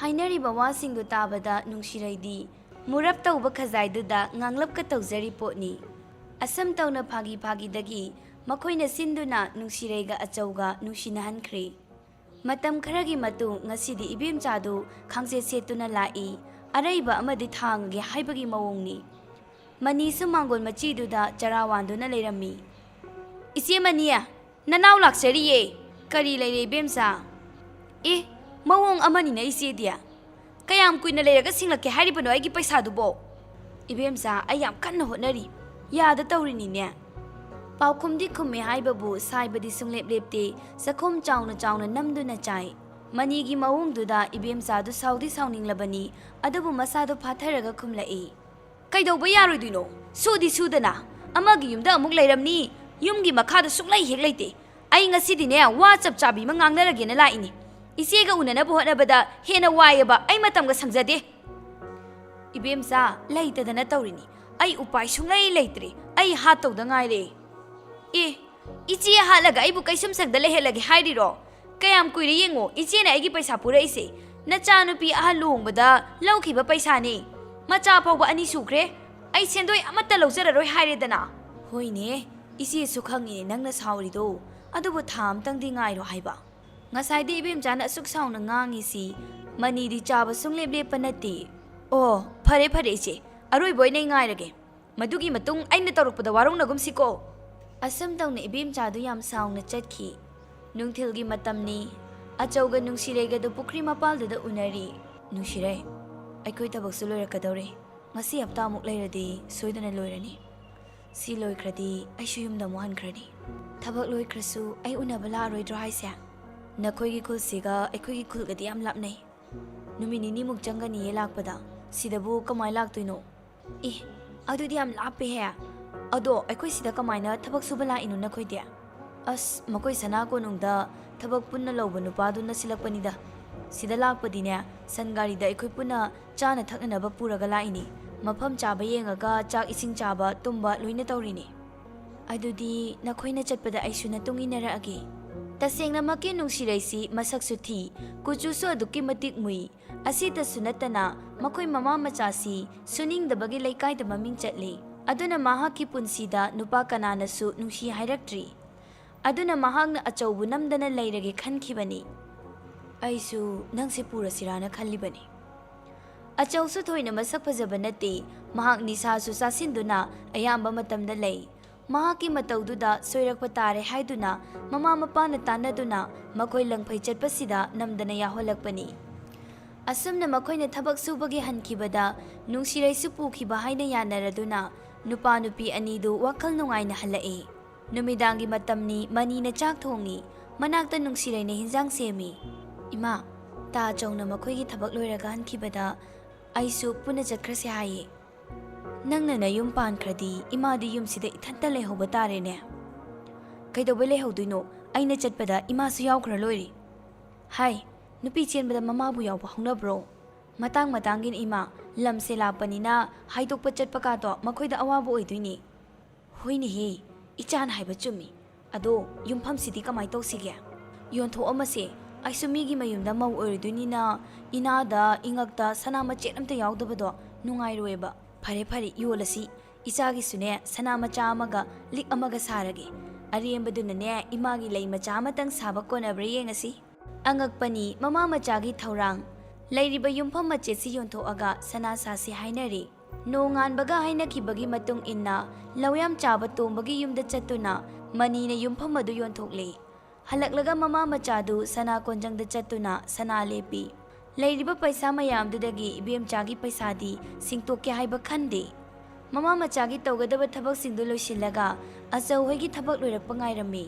ꯍꯥꯏꯅꯔꯤꯕ ꯋꯥꯁꯤꯡꯗꯨ ꯇꯥꯕꯗ ꯅꯨꯡꯁꯤꯔꯩꯗꯤ ꯃꯨꯔꯞ ꯇꯧꯕ ꯈꯖꯥꯏꯗꯨꯗ ꯉꯥꯡꯂꯞꯀ ꯇꯧꯖꯔꯤ ꯄꯣꯠꯅꯤ꯫ ꯑꯁꯨꯝ ꯇꯧꯅ ꯐꯥꯒꯤ ꯐꯥꯒꯤꯗꯒꯤ ꯃꯈꯣꯏꯅ ꯁꯤꯟꯗꯨꯅ ꯅꯨꯡꯁꯤꯔꯩꯒ ꯑꯆꯧꯒ ꯅꯨꯡꯁꯤꯅꯍꯟꯈ꯭ꯔꯦ꯫ ꯃꯇꯝ ꯈꯔꯒꯤ ꯃꯇꯨꯡ ꯉꯁꯤꯗꯤ ꯏꯕꯦꯝꯆꯥꯗꯨ ꯈꯥꯡꯆꯦꯠ ꯁꯦꯠꯇꯨꯅ ꯂꯥꯛꯏ꯫ ꯑꯔꯩꯕ ꯑꯃꯗꯤ ꯊꯥꯡꯉꯒꯦ ꯍꯥꯏꯕꯒꯤ ꯃꯑꯣꯡꯅꯤ꯫ ꯃꯅꯤꯁꯨ ꯃꯥꯡꯒꯣꯜ ꯃꯆꯤꯗꯨꯗ ꯆꯔꯥ ꯋꯥꯟꯗꯨꯅ ꯂꯩꯔꯝꯃꯤ꯫ "ꯏꯆꯦ ꯃꯅꯤ, ꯅꯅꯥꯎ ꯂꯥꯛꯆꯔꯤꯌꯦ꯫ ꯀꯔꯤ ꯂꯩꯔꯦ ꯏꯕꯦꯝꯆꯥ?" "ꯑꯦ, ꯃꯑꯣꯡ ꯑꯃꯅꯤꯅ ꯏꯆꯦꯗꯤ꯫ ꯀꯌꯥꯝ ꯀꯨꯏꯅ ꯂꯩꯔꯒ ꯁꯤꯡꯂꯛꯀꯦ ꯍꯥꯏꯔꯤꯕꯅꯣ ꯑꯩꯒꯤ ꯄꯩꯁꯥꯗꯨꯕꯣ? ꯏꯕꯦꯝꯆꯥ, ꯑꯩ ꯌꯥꯝ ꯀꯟꯅ ꯍꯣꯠꯅꯔꯤ꯫ ꯌꯥꯗ ꯇꯧꯔꯤꯅꯤꯅꯦ꯫ ꯄꯥꯎꯈꯨꯝꯗꯤ ꯈꯨꯝꯃꯦ ꯍꯥꯏꯕꯕꯨ ꯁꯥꯏꯕꯗꯤ ꯁꯨꯡꯂꯦꯞ ꯂꯦꯞꯇꯦ, ꯆꯥꯛꯈꯨꯝ ꯆꯥꯎꯅ ꯆꯥꯎꯅ ꯅꯝꯗꯨꯅ ꯆꯥꯏ꯫ ꯃꯅꯤꯒꯤ ꯃꯑꯣꯡꯗꯨꯗ ꯏꯕꯦꯝꯆꯥꯗꯨ ꯁꯥꯎꯗꯤ ꯁꯥꯎꯅꯤꯡꯂꯕꯅꯤ, ꯑꯗꯨꯕꯨ ꯃꯁꯥꯗꯣ ꯐꯥꯊꯔꯒ ꯈꯨꯝꯂꯛꯏ꯫ "ꯀꯩꯗꯧꯕ ꯌꯥꯔꯣꯏꯗꯣꯏꯅꯣ? ꯁꯨꯗꯤ ꯁꯨꯗꯅ ꯑꯃꯒꯤ ꯌꯨꯝꯗ ꯑꯃꯨꯛ ꯂꯩꯔꯝꯅꯤ, ꯌꯨꯝꯒꯤ ꯃꯈꯥꯗ ꯁꯨꯡꯂꯩ ꯍꯦꯛ ꯂꯩꯇꯦ꯫ ꯑꯩ ꯉꯁꯤꯗꯤꯅꯦ, ꯋꯥ ꯆꯞ ꯆꯥꯕꯤ ꯑꯃ ꯉꯥꯡꯅꯔꯒꯦꯅ ꯂꯥꯛꯏꯅꯤ꯫ ꯏꯆꯦꯒ ꯎꯅꯅꯕ ꯍꯣꯠꯅꯕꯗ ꯍꯦꯟꯅ ꯋꯥꯏꯑꯦꯕ, ꯑꯩ ꯃꯇꯝꯒ ꯁꯪꯖꯗꯦ꯫" "ꯏꯕꯦꯝꯆꯥ, ꯂꯩꯇꯗꯅ ꯇꯧꯔꯤꯅꯤ꯫ ꯑꯩ ꯎꯄꯥꯏ ꯁꯨꯡꯂꯩ ꯂꯩꯇ꯭ꯔꯦ꯫ ꯑꯩ ꯍꯥꯠꯇꯧꯗ ꯉꯥꯏꯔꯦ꯫" "ꯑꯦ, ꯏꯆꯦ ꯍꯥꯠꯂꯒ ꯑꯩꯕꯨ ꯀꯩꯁꯨꯝꯁꯪꯗ ꯂꯩꯍꯜꯂꯒꯦ ꯍꯥꯏꯔꯤꯔꯣ? ꯀꯌꯥꯝ ꯀꯨꯏꯔꯦ ꯌꯦꯡꯉꯣ, ꯏꯆꯦꯅ ꯑꯩꯒꯤ ꯄꯩꯁꯥ ꯄꯨꯔꯛꯏꯁꯦ꯫ ꯅꯆꯥꯅꯨꯄꯤ ꯑꯍꯜ ꯂꯨꯍꯣꯡꯕꯗ ꯂꯧꯈꯤꯕ ꯄꯩꯁꯥꯅꯤ꯫ ꯃꯆꯥ ꯐꯥꯎꯕ ꯑꯅꯤ ꯁꯨꯈ꯭ꯔꯦ꯫ ꯑꯩ ꯁꯦꯟꯗꯣꯏ ꯑꯃꯠꯇ ꯂꯧꯖꯔꯔꯣꯏ ꯍꯥꯏꯔꯦꯗꯅ꯫" "ꯍꯣꯏꯅꯦ, ꯏꯆꯦꯁꯨ ꯈꯪꯉꯤꯅꯦ ꯅꯪꯅ ꯁꯥꯎꯔꯤꯗꯣ꯫ ꯑꯗꯨꯕꯨ ꯊꯥ ꯑꯃꯇꯪꯗꯤ ꯉꯥꯏꯔꯣ ꯍꯥꯏꯕ꯫ ꯉꯁꯥꯏꯗꯤ ꯏꯕꯦꯝꯆꯥꯅ ꯑꯁꯨꯛ ꯁꯥꯎꯅ ꯉꯥꯡꯉꯤꯁꯤ, ꯃꯅꯤꯗꯤ ꯆꯥꯕ ꯁꯨꯡꯂꯦꯞ ꯂꯦꯞꯄ ꯅꯠꯇꯦ꯫ ꯑꯣ, ꯐꯔꯦ ꯐꯔꯦ ꯏꯆꯦ, ꯑꯔꯣꯏꯕ ꯑꯣꯏꯅ ꯑꯩ ꯉꯥꯏꯔꯒꯦ꯫ ꯃꯗꯨꯒꯤ ꯃꯇꯨꯡ ꯑꯩꯅ ꯇꯧꯔꯛꯄꯗ ꯋꯥꯔꯧꯅꯒꯨꯝꯁꯤꯀꯣ꯫" ꯑꯁꯨꯝ ꯇꯧꯅ ꯏꯕꯦꯝꯆꯥꯗꯨ ꯌꯥꯝ ꯁꯥꯎꯅ ꯆꯠꯈꯤ꯫ ꯅꯨꯡꯊꯤꯜꯒꯤ ꯃꯇꯝꯅꯤ꯫ ꯑꯆꯧꯒ ꯅꯨꯡꯁꯤꯔꯩꯒꯗꯨ ꯄꯨꯈ꯭ꯔꯤ ꯃꯄꯥꯜꯗꯨꯗ ꯎꯅꯔꯤ꯫ "ꯅꯨꯡꯁꯤꯔꯩ, ꯑꯩꯈꯣꯏ ꯊꯕꯛꯁꯨ ꯂꯣꯏꯔꯛꯀꯗꯧꯔꯦ꯫ ꯉꯁꯤ ꯍꯞꯇꯥꯃꯨꯛ ꯂꯩꯔꯗꯤ ꯁꯣꯏꯗꯅ ꯂꯣꯏꯔꯅꯤ꯫ ꯁꯤ ꯂꯣꯏꯈ꯭ꯔꯗꯤ ꯑꯩꯁꯨ ꯌꯨꯝꯗ ꯑꯃꯨꯛ ꯍꯟꯈ꯭ꯔꯅꯤ꯫" "ꯊꯕꯛ ꯂꯣꯏꯈ꯭ꯔꯁꯨ ꯑꯩ ꯎꯅꯕ ꯂꯥꯛꯑꯔꯣꯏꯗ꯭ꯔꯣ ꯍꯥꯏꯁꯦ? ꯅꯈꯣꯏꯒꯤ ꯈꯨꯜꯁꯤꯒ ꯑꯩꯈꯣꯏꯒꯤ ꯈꯨꯜꯒꯗꯤ ꯌꯥꯝ ꯂꯥꯞꯅꯩ꯫ ꯅꯨꯃꯤꯠ ꯅꯤꯅꯤꯃꯨꯛ ꯆꯪꯒꯅꯤꯌꯦ ꯂꯥꯛꯄꯗ꯫ ꯁꯤꯗꯕꯨ ꯀꯃꯥꯏ ꯂꯥꯛꯇꯣꯏꯅꯣ?" "ꯑꯦ, ꯑꯗꯨꯗꯤ ꯌꯥꯝ ꯂꯥꯞꯄꯦꯍꯦ꯫ ꯑꯗꯣ ꯑꯩꯈꯣꯏ ꯁꯤꯗ ꯀꯃꯥꯏꯅ ꯊꯕꯛ ꯁꯨꯕ ꯂꯥꯛꯏꯅꯣ ꯅꯈꯣꯏꯗꯤ?" "ꯑꯁ, ꯃꯈꯣꯏ ꯁꯅꯥ ꯀꯣꯅꯨꯡꯗ ꯊꯕꯛ ꯄꯨꯟꯅ ꯂꯧꯕ ꯅꯨꯄꯥꯗꯨꯅ ꯁꯤꯜꯂꯛꯄꯅꯤꯗ꯫ ꯁꯤꯗ ꯂꯥꯛꯄꯗꯤꯅꯦ, ꯁꯟ ꯒꯥꯔꯤꯗ ꯑꯩꯈꯣꯏ ꯄꯨꯟꯅ ꯆꯥꯅ ꯊꯛꯅꯅꯕ ꯄꯨꯔꯒ ꯂꯥꯛꯏꯅꯤ꯫ ꯃꯐꯝ ꯆꯥꯕ ꯌꯦꯡꯉꯒ ꯆꯥꯛ ꯏꯁꯤꯡ ꯆꯥꯕ, ꯇꯨꯝꯕ ꯂꯣꯏꯅ ꯇꯧꯔꯤꯅꯤ꯫" "ꯑꯗꯨꯗꯤ ꯅꯈꯣꯏꯅ ꯆꯠꯄꯗ ꯑꯩꯁꯨ ꯅꯇꯨꯡ ꯏꯟꯅꯔꯛꯑꯒꯦ꯫" ꯇꯁꯦꯡꯅꯃꯛꯀꯤ ꯅꯨꯡꯁꯤꯔꯩꯁꯤ ꯃꯁꯛꯁꯨ ꯊꯤ, ꯀꯨꯆꯨꯁꯨ ꯑꯗꯨꯛꯀꯤ ꯃꯇꯤꯛ ꯃꯨꯏ꯫ ꯑꯁꯤꯇꯁꯨ ꯅꯠꯇꯅ ꯃꯈꯣꯏ ꯃꯃꯥ ꯃꯆꯥꯁꯤ ꯁꯨꯅꯤꯡꯗꯕꯒꯤ ꯂꯩꯀꯥꯏꯗ ꯃꯃꯤꯡ ꯆꯠꯂꯤ꯫ ꯑꯗꯨꯅ ꯃꯍꯥꯛꯀꯤ ꯄꯨꯟꯁꯤꯗ ꯅꯨꯄꯥ ꯀꯅꯥꯅꯁꯨ ꯅꯨꯡꯁꯤ ꯍꯥꯏꯔꯛꯇ꯭ꯔꯤ꯫ ꯑꯗꯨꯅ ꯃꯍꯥꯛꯅ ꯑꯆꯧꯕꯨ ꯅꯝꯗꯅ ꯂꯩꯔꯒꯦ ꯈꯟꯈꯤꯕꯅꯤ꯫ "ꯑꯩꯁꯨ ꯅꯪꯁꯦ ꯄꯨꯔꯁꯤꯔꯥꯅ ꯈꯜꯂꯤꯕꯅꯤ꯫" ꯑꯆꯧꯁꯨ ꯊꯣꯏꯅ ꯃꯁꯛ ꯐꯖꯕ ꯅꯠꯇꯦ꯫ ꯃꯍꯥꯛ ꯅꯤꯁꯥꯁꯨ ꯆꯥꯁꯤꯟꯗꯨꯅ ꯑꯌꯥꯝꯕ ꯃꯇꯝꯗ ꯂꯩ꯫ ꯃꯍꯥꯛꯀꯤ ꯃꯇꯧꯗꯨꯗ ꯁꯣꯏꯔꯛꯄ ꯇꯥꯔꯦ ꯍꯥꯏꯗꯨꯅ ꯃꯃꯥ ꯃꯄꯥꯅ ꯇꯥꯟꯅꯗꯨꯅ ꯃꯈꯣꯏ ꯂꯪꯐꯩ ꯆꯠꯄꯁꯤꯗ ꯅꯝꯗꯅ ꯌꯥꯎꯍꯜꯂꯛꯄꯅꯤ꯫ ꯑꯁꯨꯝꯅ ꯃꯈꯣꯏꯅ ꯊꯕꯛ ꯁꯨꯕꯒꯤ ꯍꯟꯈꯤꯕꯗ ꯅꯨꯡꯁꯤꯔꯩꯁꯨ ꯄꯨꯈꯤꯕ ꯍꯥꯏꯅ ꯌꯥꯅꯔꯗꯨꯅ ꯅꯨꯄꯥ ꯅꯨꯄꯤ ꯑꯅꯤꯗꯨ ꯋꯥꯈꯜ ꯅꯨꯡꯉꯥꯏꯅ ꯍꯜꯂꯛꯏ꯫ ꯅꯨꯃꯤꯗꯥꯡꯒꯤ ꯃꯇꯝꯅꯤ, ꯃꯅꯤꯅ ꯆꯥꯛ ꯊꯣꯡꯉꯤ꯫ ꯃꯅꯥꯛꯇ ꯅꯨꯡꯁꯤꯔꯩꯅ ꯍꯤꯟꯖꯥꯡ ꯁꯦꯝꯃꯤ꯫ "ꯏꯃꯥ, ꯇꯥ ꯆꯧꯅ ꯃꯈꯣꯏꯒꯤ ꯊꯕꯛ ꯂꯣꯏꯔꯒ ꯍꯟꯈꯤꯕꯗ ꯑꯩꯁꯨ ꯄꯨꯟꯅ ꯆꯠꯈ꯭ꯔꯁꯦ ꯍꯥꯏꯌꯦ꯫ ꯅꯪꯅ ꯅꯌꯨꯝ ꯄꯥꯟꯈ꯭ꯔꯗꯤ ꯏꯃꯥꯗꯤ ꯌꯨꯝꯁꯤꯗ ꯏꯊꯟꯇ ꯂꯩꯍꯧꯕ ꯇꯥꯔꯦꯅꯦ꯫" "ꯀꯩꯗꯧꯕꯩ ꯂꯩꯍꯧꯗꯣꯏꯅꯣ? ꯑꯩꯅ ꯆꯠꯄꯗ ꯏꯃꯥꯁꯨ ꯌꯥꯎꯈ꯭ꯔ ꯂꯣꯏꯔꯦ꯫" "ꯍꯥꯏ, ꯅꯨꯄꯤ ꯆꯦꯟꯕꯗ ꯃꯃꯥꯕꯨ ꯌꯥꯎꯕ ꯍꯧꯅꯕ꯭ꯔꯣ? ꯃꯇꯥꯡ ꯃꯇꯥꯡꯒꯤꯅꯤ ꯏꯃꯥ, ꯂꯝꯁꯦ ꯂꯥꯞꯄꯅꯤꯅ ꯍꯥꯏꯗꯣꯛꯄ ꯆꯠꯄ ꯀꯥꯗꯣ ꯃꯈꯣꯏꯗ ꯑꯋꯥꯕ ꯑꯣꯏꯗꯣꯏꯅꯤ꯫" "ꯍꯣꯏꯅꯦꯍꯦ, ꯏꯆꯥꯅ ꯍꯥꯏꯕ ꯆꯨꯝꯃꯤ꯫ ꯑꯗꯣ ꯌꯨꯝꯐꯝꯁꯤꯗꯤ ꯀꯃꯥꯏ ꯇꯧꯁꯤꯒꯦ?" "ꯌꯣꯟꯊꯣꯛꯑꯝꯃꯁꯦ꯫ ꯑꯩꯁꯨ ꯃꯤꯒꯤ ꯃꯌꯨꯝꯗ ꯃꯧ ꯑꯣꯏꯔꯨꯗꯣꯏꯅꯤꯅ ꯏꯅꯥꯗ ꯏꯉꯛꯇ ꯁꯅꯥ ꯃꯆꯦꯠ ꯑꯝꯇ ꯌꯥꯎꯗꯕꯗꯣ ꯅꯨꯡꯉꯥꯏꯔꯣꯏꯕ꯫ ꯐꯔꯦ ꯐꯔꯦ, ꯌꯣꯜꯂꯁꯤ꯫ ꯏꯆꯥꯒꯤꯁꯨꯅꯦ ꯁꯅꯥ ꯃꯆꯥ ꯑꯃꯒ ꯂꯤꯛ ꯑꯃꯒ ꯁꯥꯔꯒꯦ꯫ ꯑꯔꯦꯝꯕꯗꯨꯅꯅꯦ ꯏꯃꯥꯒꯤ ꯂꯩ ꯃꯆꯥ ꯑꯃꯇꯪ ꯁꯥꯕ ꯀꯣꯟꯅꯕ꯭ꯔꯥ ꯌꯦꯡꯉꯁꯤ꯫" ꯑꯉꯛꯄꯅꯤ ꯃꯃꯥ ꯃꯆꯥꯒꯤ ꯊꯧꯔꯥꯡ꯫ ꯂꯩꯔꯤꯕ ꯌꯨꯝꯐꯝ ꯃꯆꯦꯠꯁꯤ ꯌꯣꯟꯊꯣꯛꯑꯒ ꯁꯅꯥ ꯁꯥꯁꯤ ꯍꯥꯏꯅꯔꯤ꯫ ꯅꯣꯡꯉꯥꯟꯕꯒ ꯍꯥꯏꯅꯈꯤꯕꯒꯤ ꯃꯇꯨꯡ ꯏꯟꯅ ꯂꯧꯌꯥꯝ ꯆꯥꯕ ꯇꯣꯝꯕꯒꯤ ꯌꯨꯝꯗ ꯆꯠꯇꯨꯅ ꯃꯅꯤꯅ ꯌꯨꯝꯐꯝ ꯑꯗꯨ ꯌꯣꯟꯊꯣꯛꯂꯦ꯫ ꯍꯜꯂꯛꯂꯒ ꯃꯃꯥ ꯃꯆꯥꯗꯨ ꯁꯅꯥ ꯀꯣꯟꯖꯪꯗ ꯆꯠꯇꯨꯅ ꯁꯅꯥ ꯂꯦꯞꯄꯤ꯫ ꯂꯩꯔꯤꯕ ꯄꯩꯁꯥ ꯃꯌꯥꯝꯗꯨꯗꯒꯤ ꯏꯕꯦꯝꯆꯥꯒꯤ ꯄꯩꯁꯥꯗꯤ ꯁꯤꯡꯇꯣꯛꯀꯦ ꯍꯥꯏꯕ ꯈꯟꯗꯦ꯫ ꯃꯃꯥ ꯃꯆꯥꯒꯤ ꯇꯧꯒꯗꯕ ꯊꯕꯛꯁꯤꯡꯗꯨ ꯂꯣꯏꯁꯤꯜꯂꯒ ꯑꯆꯧ ꯍꯣꯏꯒꯤ ꯊꯕꯛ ꯂꯣꯏꯔꯛꯄ ꯉꯥꯏꯔꯝꯃꯤ꯫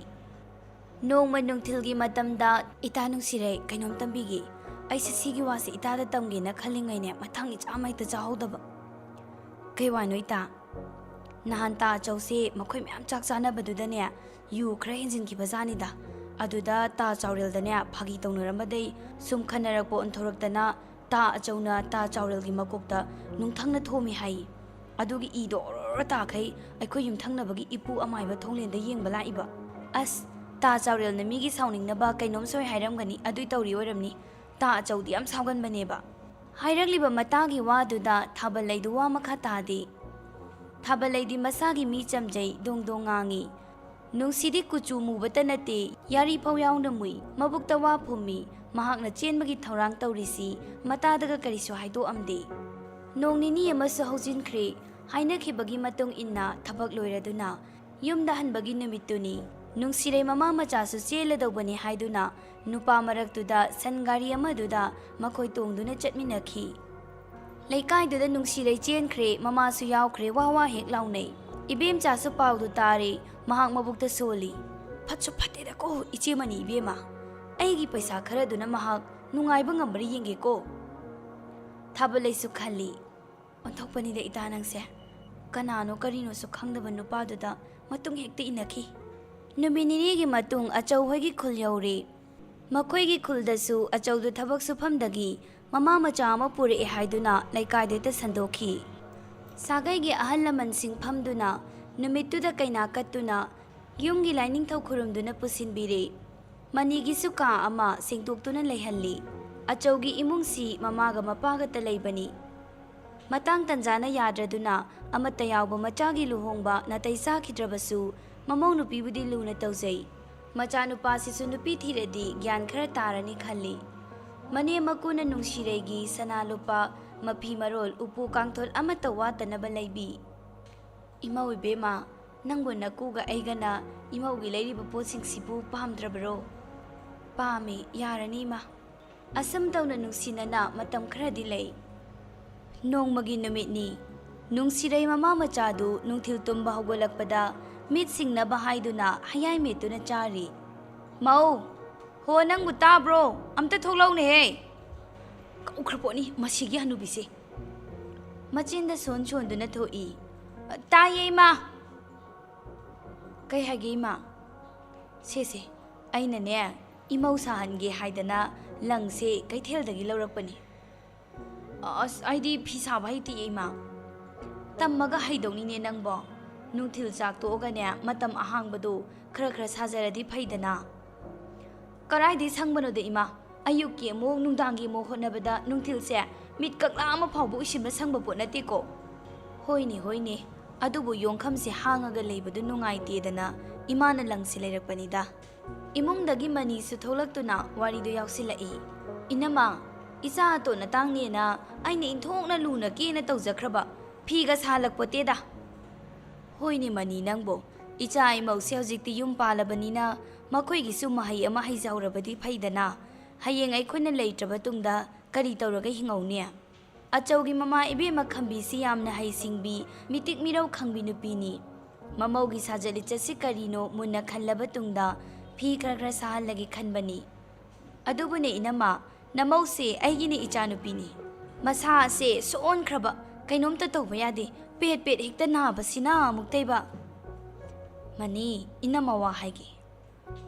ꯅꯣꯡꯃ ꯅꯨꯡꯊꯤꯜꯒꯤ ꯃꯇꯝꯗ, "ꯏꯇꯥ ꯅꯨꯡꯁꯤꯔꯩ, ꯀꯩꯅꯣꯝ ꯇꯝꯕꯤꯒꯦ꯫ ꯑꯩꯁꯦ ꯁꯤꯒꯤ ꯋꯥꯁꯦ ꯏꯇꯥꯗ ꯇꯝꯒꯦꯅ ꯈꯜꯂꯤꯉꯩꯅꯦ, ꯃꯊꯪ ꯏꯆꯥ ꯑꯃ ꯍꯦꯛꯇ ꯆꯥꯍꯧꯗꯕ꯫" "ꯀꯩ ꯋꯥꯅꯣ ꯏꯇꯥ?" "ꯅꯍꯥꯟ ꯇꯥ ꯑꯆꯧꯁꯦ ꯃꯈꯣꯏ ꯃꯌꯥꯝ ꯆꯥꯛ ꯆꯥꯅꯕꯗꯨꯗꯅꯦ, ꯌꯨ ꯈꯔ ꯍꯦꯟꯖꯤꯟꯈꯤꯕ ꯖꯥꯠꯅꯤꯗ꯫ ꯑꯗꯨꯗ ꯇꯥ ꯆꯥꯎꯔꯦꯜꯗꯅꯦ ꯐꯥꯒꯤ ꯇꯧꯅꯔꯝꯕꯗꯩ ꯁꯨꯝ ꯈꯟꯅꯔꯛꯄ ꯑꯣꯟꯊꯣꯔꯛꯇꯅ ꯇꯥ ꯑꯆꯧꯅ ꯇꯥ ꯆꯥꯎꯔꯦꯜꯒꯤ ꯃꯀꯣꯛꯇ ꯅꯨꯡꯊꯪꯅ ꯊꯣꯝꯃꯤ ꯍꯥꯏ꯫ ꯑꯗꯨꯒꯤ ꯏꯗꯣ ꯑꯣꯔꯣꯔꯣ ꯇꯥꯈꯩ ꯑꯩꯈꯣꯏ ꯌꯨꯝꯊꯪꯅꯕꯒꯤ ꯏꯄꯨ ꯑꯃꯥꯏꯕ ꯊꯣꯡꯂꯦꯟꯗ ꯌꯦꯡꯕ ꯂꯥꯛꯏꯕ꯫ ꯑꯁ, ꯇꯥ ꯆꯥꯎꯔꯦꯜꯅ ꯃꯤꯒꯤ ꯁꯥꯎꯅꯤꯡꯅꯕ ꯀꯩꯅꯣꯝ ꯁꯣꯏ ꯍꯥꯏꯔꯝꯒꯅꯤ, ꯑꯗꯨꯏ ꯇꯧꯔꯤ ꯑꯣꯏꯔꯝꯅꯤ꯫ ꯇꯥ ꯑꯆꯧꯗꯤ ꯌꯥꯝ ꯁꯥꯎꯒꯟꯕꯅꯦꯕ꯫" ꯍꯥꯏꯔꯛꯂꯤꯕ ꯃꯇꯥꯒꯤ ꯋꯥꯗꯨꯗ ꯊꯥꯕꯜꯂꯩꯗꯨ ꯋꯥ ꯃꯈꯥ ꯇꯥꯗꯦ꯫ ꯊꯥꯕꯜꯂꯩꯗꯤ ꯃꯁꯥꯒꯤ ꯃꯤ ꯆꯝꯖꯩ, ꯗꯣꯡ ꯗꯣꯡ ꯉꯥꯡꯉꯤ꯫ ꯅꯨꯡꯁꯤꯗꯤ ꯀꯨꯆꯨ ꯃꯨꯕꯇ ꯅꯠꯇꯦ, ꯌꯥꯔꯤ ꯐꯥꯎ ꯌꯥꯎꯅ ꯃꯨꯏ, ꯃꯕꯨꯛꯇ ꯋꯥ ꯐꯨꯝꯃꯤ꯫ ꯃꯍꯥꯛꯅ ꯆꯦꯟꯕꯒꯤ ꯊꯧꯔꯥꯡ ꯇꯧꯔꯤꯁꯤ ꯃꯇꯥꯗꯒ ꯀꯔꯤꯁꯨ ꯍꯥꯏꯗꯣꯛꯑꯝꯗꯦ꯫ ꯅꯣꯡ ꯅꯤꯅꯤ ꯑꯃꯁꯨ ꯍꯧꯖꯤꯟꯈ꯭ꯔꯦ꯫ ꯍꯥꯏꯅꯈꯤꯕꯒꯤ ꯃꯇꯨꯡ ꯏꯟꯅ ꯊꯕꯛ ꯂꯣꯏꯔꯗꯨꯅ ꯌꯨꯝꯗ ꯍꯟꯕꯒꯤ ꯅꯨꯃꯤꯠꯇꯨꯅꯤ꯫ ꯅꯨꯡꯁꯤꯔꯩ ꯃꯃꯥ ꯃꯆꯥꯁꯨ ꯆꯦꯜꯂꯗꯧꯕꯅꯤ ꯍꯥꯏꯗꯨꯅ ꯅꯨꯄꯥ ꯃꯔꯛꯇꯨꯗ ꯁꯟ ꯒꯥꯔꯤ ꯑꯃꯗꯨꯗ ꯃꯈꯣꯏ ꯇꯣꯡꯗꯨꯅ ꯆꯠꯃꯤꯟꯅꯈꯤ꯫ ꯂꯩꯀꯥꯏꯗꯨꯗ ꯅꯨꯡꯁꯤꯔꯩ ꯆꯦꯟꯈ꯭ꯔꯦ, ꯃꯃꯥꯁꯨ ꯌꯥꯎꯈ꯭ꯔꯦ, ꯋꯥ ꯋꯥ ꯍꯦꯛ ꯂꯥꯎꯅꯩ꯫ ꯏꯕꯦꯝꯆꯥꯁꯨ ꯄꯥꯎꯗꯨ ꯇꯥꯔꯦ, ꯃꯍꯥꯛ ꯃꯕꯨꯛꯇ ꯁꯣꯜꯂꯤ꯫ "ꯐꯠꯁꯨ ꯐꯠꯇꯦꯗꯀꯣ ꯏꯆꯦ ꯃꯅꯤ ꯏꯕꯦꯝꯃ, ꯑꯩꯒꯤ ꯄꯩꯁꯥ ꯈꯔꯗꯨꯅ ꯃꯍꯥꯛ ꯅꯨꯡꯉꯥꯏꯕ ꯉꯝꯕ꯭ꯔꯥ ꯌꯦꯡꯒꯦꯀꯣ"꯫ ꯊꯥꯕꯂꯩꯁꯨ ꯈꯜꯂꯤ, "ꯑꯣꯟꯊꯣꯛꯄꯅꯤꯗ ꯏꯇꯥ ꯅꯪꯁꯦ, ꯀꯅꯥꯅꯣ ꯀꯔꯤꯅꯣꯁꯨ ꯈꯪꯗꯕ ꯅꯨꯄꯥꯗꯨꯗ ꯃꯇꯨꯡ ꯍꯦꯛꯇ ꯏꯟꯅꯈꯤ"꯫ ꯅꯨꯃꯤꯠ ꯅꯤꯅꯤꯒꯤ ꯃꯇꯨꯡ ꯑꯆꯧ ꯍꯣꯏꯒꯤ ꯈꯨꯜ ꯌꯧꯔꯦ꯫ ꯃꯈꯣꯏꯒꯤ ꯈꯨꯜꯗꯁꯨ ꯑꯆꯧꯗꯨ ꯊꯕꯛ ꯁꯨꯐꯝꯗꯒꯤ ꯃꯃꯥ ꯃꯆꯥ ꯑꯃ ꯄꯨꯔꯛꯑꯦ ꯍꯥꯏꯗꯨꯅ ꯂꯩꯀꯥꯏꯗ ꯍꯦꯛꯇ ꯁꯟꯗꯣꯛꯈꯤ꯫ ꯁꯥꯒꯩꯒꯤ ꯑꯍꯜ ꯂꯃꯟꯁꯤꯡ ꯐꯝꯗꯨꯅ ꯅꯨꯃꯤꯠꯇꯨꯗ ꯀꯩꯅꯥ ꯀꯠꯇꯨꯅ ꯌꯨꯝꯒꯤ ꯂꯥꯏꯅꯤꯡꯊꯧ ꯈꯨꯔꯨꯝꯗꯨꯅ ꯄꯨꯁꯤꯟꯕꯤꯔꯦ꯫ ꯃꯅꯤꯒꯤꯁꯨ ꯀꯥ ꯑꯃ ꯁꯦꯡꯗꯣꯛꯇꯨꯅ ꯂꯩꯍꯜꯂꯤ꯫ ꯑꯆꯧꯒꯤ ꯏꯃꯨꯡꯁꯤ ꯃꯃꯥꯒ ꯃꯄꯥꯒꯇ ꯂꯩꯕꯅꯤ꯫ ꯃꯇꯥꯡ ꯇꯟꯖꯥꯅ ꯌꯥꯗ꯭ꯔꯗꯨꯅ ꯑꯃꯠꯇ ꯌꯥꯎꯕ ꯃꯆꯥꯒꯤ ꯂꯨꯍꯣꯡꯕ ꯅꯥꯇꯩ ꯆꯥꯈꯤꯗ꯭ꯔꯕꯁꯨ, ꯃꯃꯧ ꯅꯨꯄꯤꯕꯨꯗꯤ ꯂꯨꯅ ꯇꯧꯖꯩ꯫ ꯃꯆꯥꯅꯨꯄꯥꯁꯤꯁꯨ ꯅꯨꯄꯤ ꯊꯤꯔꯗꯤ ꯒ꯭ꯌꯥꯟ ꯈꯔ ꯇꯥꯔꯅꯤ ꯈꯜꯂꯤ꯫ ꯃꯅꯦꯝ ꯃꯀꯨꯅ ꯅꯨꯡꯁꯤꯔꯩꯒꯤ ꯁꯅꯥ ꯂꯨꯄꯥ, ꯃꯐꯤ ꯃꯔꯣꯜ, ꯎꯄꯨ ꯀꯥꯡꯊꯣꯜ ꯑꯃꯠꯇ ꯋꯥꯠꯇꯅꯕ ꯂꯩꯕꯤ꯫ "ꯏꯃꯧ ꯏꯕꯦꯝꯃ, ꯅꯪꯕꯨ ꯅꯀꯨꯒ ꯑꯩꯒꯅ ꯏꯃꯧꯒꯤ ꯂꯩꯔꯤꯕ ꯄꯣꯠꯁꯤꯡꯁꯤꯕꯨ ꯄꯥꯝꯗ꯭ꯔꯕꯔꯣ?" "ꯄꯥꯝꯃꯤ, ꯌꯥꯔꯅꯤ ꯏꯃꯥ"꯫ ꯑꯁꯨꯝ ꯇꯧꯅ ꯅꯨꯡꯁꯤꯅꯅ ꯃꯇꯝ ꯈꯔꯗꯤ ꯂꯩ꯫ ꯅꯣꯡꯃꯒꯤ ꯅꯨꯃꯤꯠꯅꯤ꯫ ꯅꯨꯡꯁꯤꯔꯩ ꯃꯃꯥ ꯃꯆꯥꯗꯨ ꯅꯨꯡꯊꯤꯜ ꯇꯨꯝꯕ ꯍꯧꯒꯠꯂꯛꯄꯗ ꯃꯤꯠ ꯁꯤꯡꯅꯕ ꯍꯥꯏꯗꯨꯅ ꯍꯌꯥꯏ ꯃꯦꯠꯇꯨꯅ ꯆꯥꯔꯤ꯫ "ꯃꯧ! ꯍꯣ, ꯅꯪꯕꯨ ꯇꯥꯕ꯭ꯔꯣ? ꯑꯝꯇ ꯊꯣꯛꯂꯛꯎꯅꯦꯍꯦ!" ꯀꯧꯈ꯭ꯔ ꯄꯣꯠꯅꯤ ꯃꯁꯤꯒꯤ ꯍꯅꯨꯕꯤꯁꯦ꯫ ꯃꯆꯤꯟꯗ ꯁꯣꯟ ꯁꯣꯟꯗꯨꯅ ꯊꯣꯛꯏ꯫ "ꯇꯥꯏꯌꯦ ꯏꯃꯥ!" "ꯀꯩ ꯍꯥꯏꯒꯦ ꯏꯃꯥ?" "ꯁꯦ ꯁꯦ, ꯑꯩꯅꯅꯦ ꯏꯃꯧ ꯁꯥꯍꯟꯒꯦ ꯍꯥꯏꯗꯅ ꯂꯪꯁꯦ ꯀꯩꯊꯦꯜꯗꯒꯤ ꯂꯧꯔꯛꯄꯅꯤ"꯫ "ꯑꯁ, ꯑꯩꯗꯤ ꯐꯤ ꯁꯥꯕ ꯍꯩꯇꯤꯌꯦ ꯏꯃꯥ"꯫ "ꯇꯝꯃꯒ ꯍꯩꯗꯧꯅꯤꯅꯦ ꯅꯪꯕꯣ꯫ ꯅꯨꯡꯊꯤꯜ ꯆꯥꯛ ꯇꯣꯛꯑꯒꯅꯦ ꯃꯇꯝ ꯑꯍꯥꯡꯕꯗꯣ ꯈꯔ ꯈꯔ ꯁꯥꯖꯔꯗꯤ ꯐꯩꯗꯅ"꯫ "ꯀꯔꯥꯏꯗꯩ ꯁꯪꯕꯅꯣꯗ ꯏꯃꯥ, ꯑꯌꯨꯛꯀꯤ ꯑꯃꯨꯛ ꯅꯨꯡꯗꯥꯡꯒꯤ ꯑꯃꯨꯛ ꯍꯣꯠꯅꯕꯗ ꯅꯨꯡꯊꯤꯜꯁꯦ ꯃꯤꯠ ꯀꯛꯂꯥ ꯑꯃ ꯐꯥꯎꯕ ꯎꯏꯁꯤꯟꯕ ꯁꯪꯕ ꯄꯣꯠ ꯅꯠꯇꯦꯀꯣ"꯫ "ꯍꯣꯏꯅꯦ, ꯍꯣꯏꯅꯦ, ꯑꯗꯨꯕꯨ ꯌꯣꯡꯈꯝꯁꯦ ꯍꯥꯡꯉꯒ ꯂꯩꯕꯗꯨ ꯅꯨꯡꯉꯥꯏꯇꯦꯗꯅ ꯏꯃꯥꯅ ꯂꯪꯁꯤ ꯂꯩꯔꯛꯄꯅꯤꯗ"꯫ ꯏꯃꯨꯡꯗꯒꯤ ꯃꯅꯤꯁꯨ ꯊꯣꯛꯂꯛꯇꯨꯅ ꯋꯥꯔꯤꯗꯨ ꯌꯥꯎꯁꯤꯜꯂꯛꯏ꯫ "ꯏꯅꯝꯃ, ꯏꯆꯥ ꯑꯇꯣꯟ ꯑꯇꯥꯡꯅꯦꯅ ꯑꯩꯅ ꯏꯟꯊꯣꯛꯅ ꯂꯨꯅ ꯀꯦꯅ ꯇꯧꯖꯈ꯭ꯔꯕ, ꯐꯤꯒ ꯁꯥꯍꯜꯂꯛꯄꯣꯠꯇꯦꯗ"꯫ "ꯍꯣꯏꯅꯦ ꯃꯅꯤ ꯅꯪꯕꯣ, "ꯏꯆꯥ ꯏꯃꯧꯁꯦ ꯍꯧꯖꯤꯛꯇꯤ ꯌꯨꯝ ꯄꯥꯜꯂꯕꯅꯤꯅ ꯃꯈꯣꯏꯒꯤꯁꯨ ꯃꯍꯩ ꯑꯃ ꯍꯩꯖꯍꯧꯔꯕꯗꯤ ꯐꯩꯗꯅ꯫ ꯍꯌꯦꯡ ꯑꯩꯈꯣꯏꯅ ꯂꯩꯇ꯭ꯔꯕ ꯇꯨꯡꯗ ꯀꯔꯤ ꯇꯧꯔꯒ ꯍꯤꯡꯍꯧꯅꯤ?" ꯑꯆꯧꯒꯤ ꯃꯃꯥ ꯏꯕꯦꯝꯃ ꯈꯝꯕꯤꯁꯤ ꯌꯥꯝꯅ ꯍꯩꯁꯤꯡꯕꯤ, ꯃꯤꯇꯤꯛ ꯃꯤꯔꯧ ꯈꯪꯕꯤ ꯅꯨꯄꯤꯅꯤ꯫ ꯃꯃꯧꯒꯤ ꯁꯥꯖꯠ ꯂꯤꯆꯠꯁꯤ ꯀꯔꯤꯅꯣ ꯃꯨꯟꯅ ꯈꯜꯂꯕ ꯇꯨꯡꯗ ꯐꯤ ꯈꯔ ꯈꯔ ꯁꯥꯍꯜꯂꯒꯦ ꯈꯟꯕꯅꯤ꯫ "ꯑꯗꯨꯕꯨꯅꯦ ꯏꯅꯝꯃ, ꯅꯃꯧꯁꯦ ꯑꯩꯒꯤꯅꯦ ꯏꯆꯥꯅꯨꯄꯤꯅꯤ꯫ ꯃꯁꯥꯁꯦ ꯁꯣꯟꯈ꯭ꯔꯕ, ꯀꯩꯅꯣꯝꯇ ꯇꯧꯕ ꯌꯥꯗꯦ, ꯄꯦꯠ ꯄꯦꯠ ꯍꯦꯛꯇ ꯅꯥꯕꯁꯤꯅ ꯑꯃꯨꯛꯇꯩꯕ꯫" "ꯃꯅꯤ, ꯏꯅꯝꯃ ꯋꯥ ꯍꯥꯏꯒꯦ꯫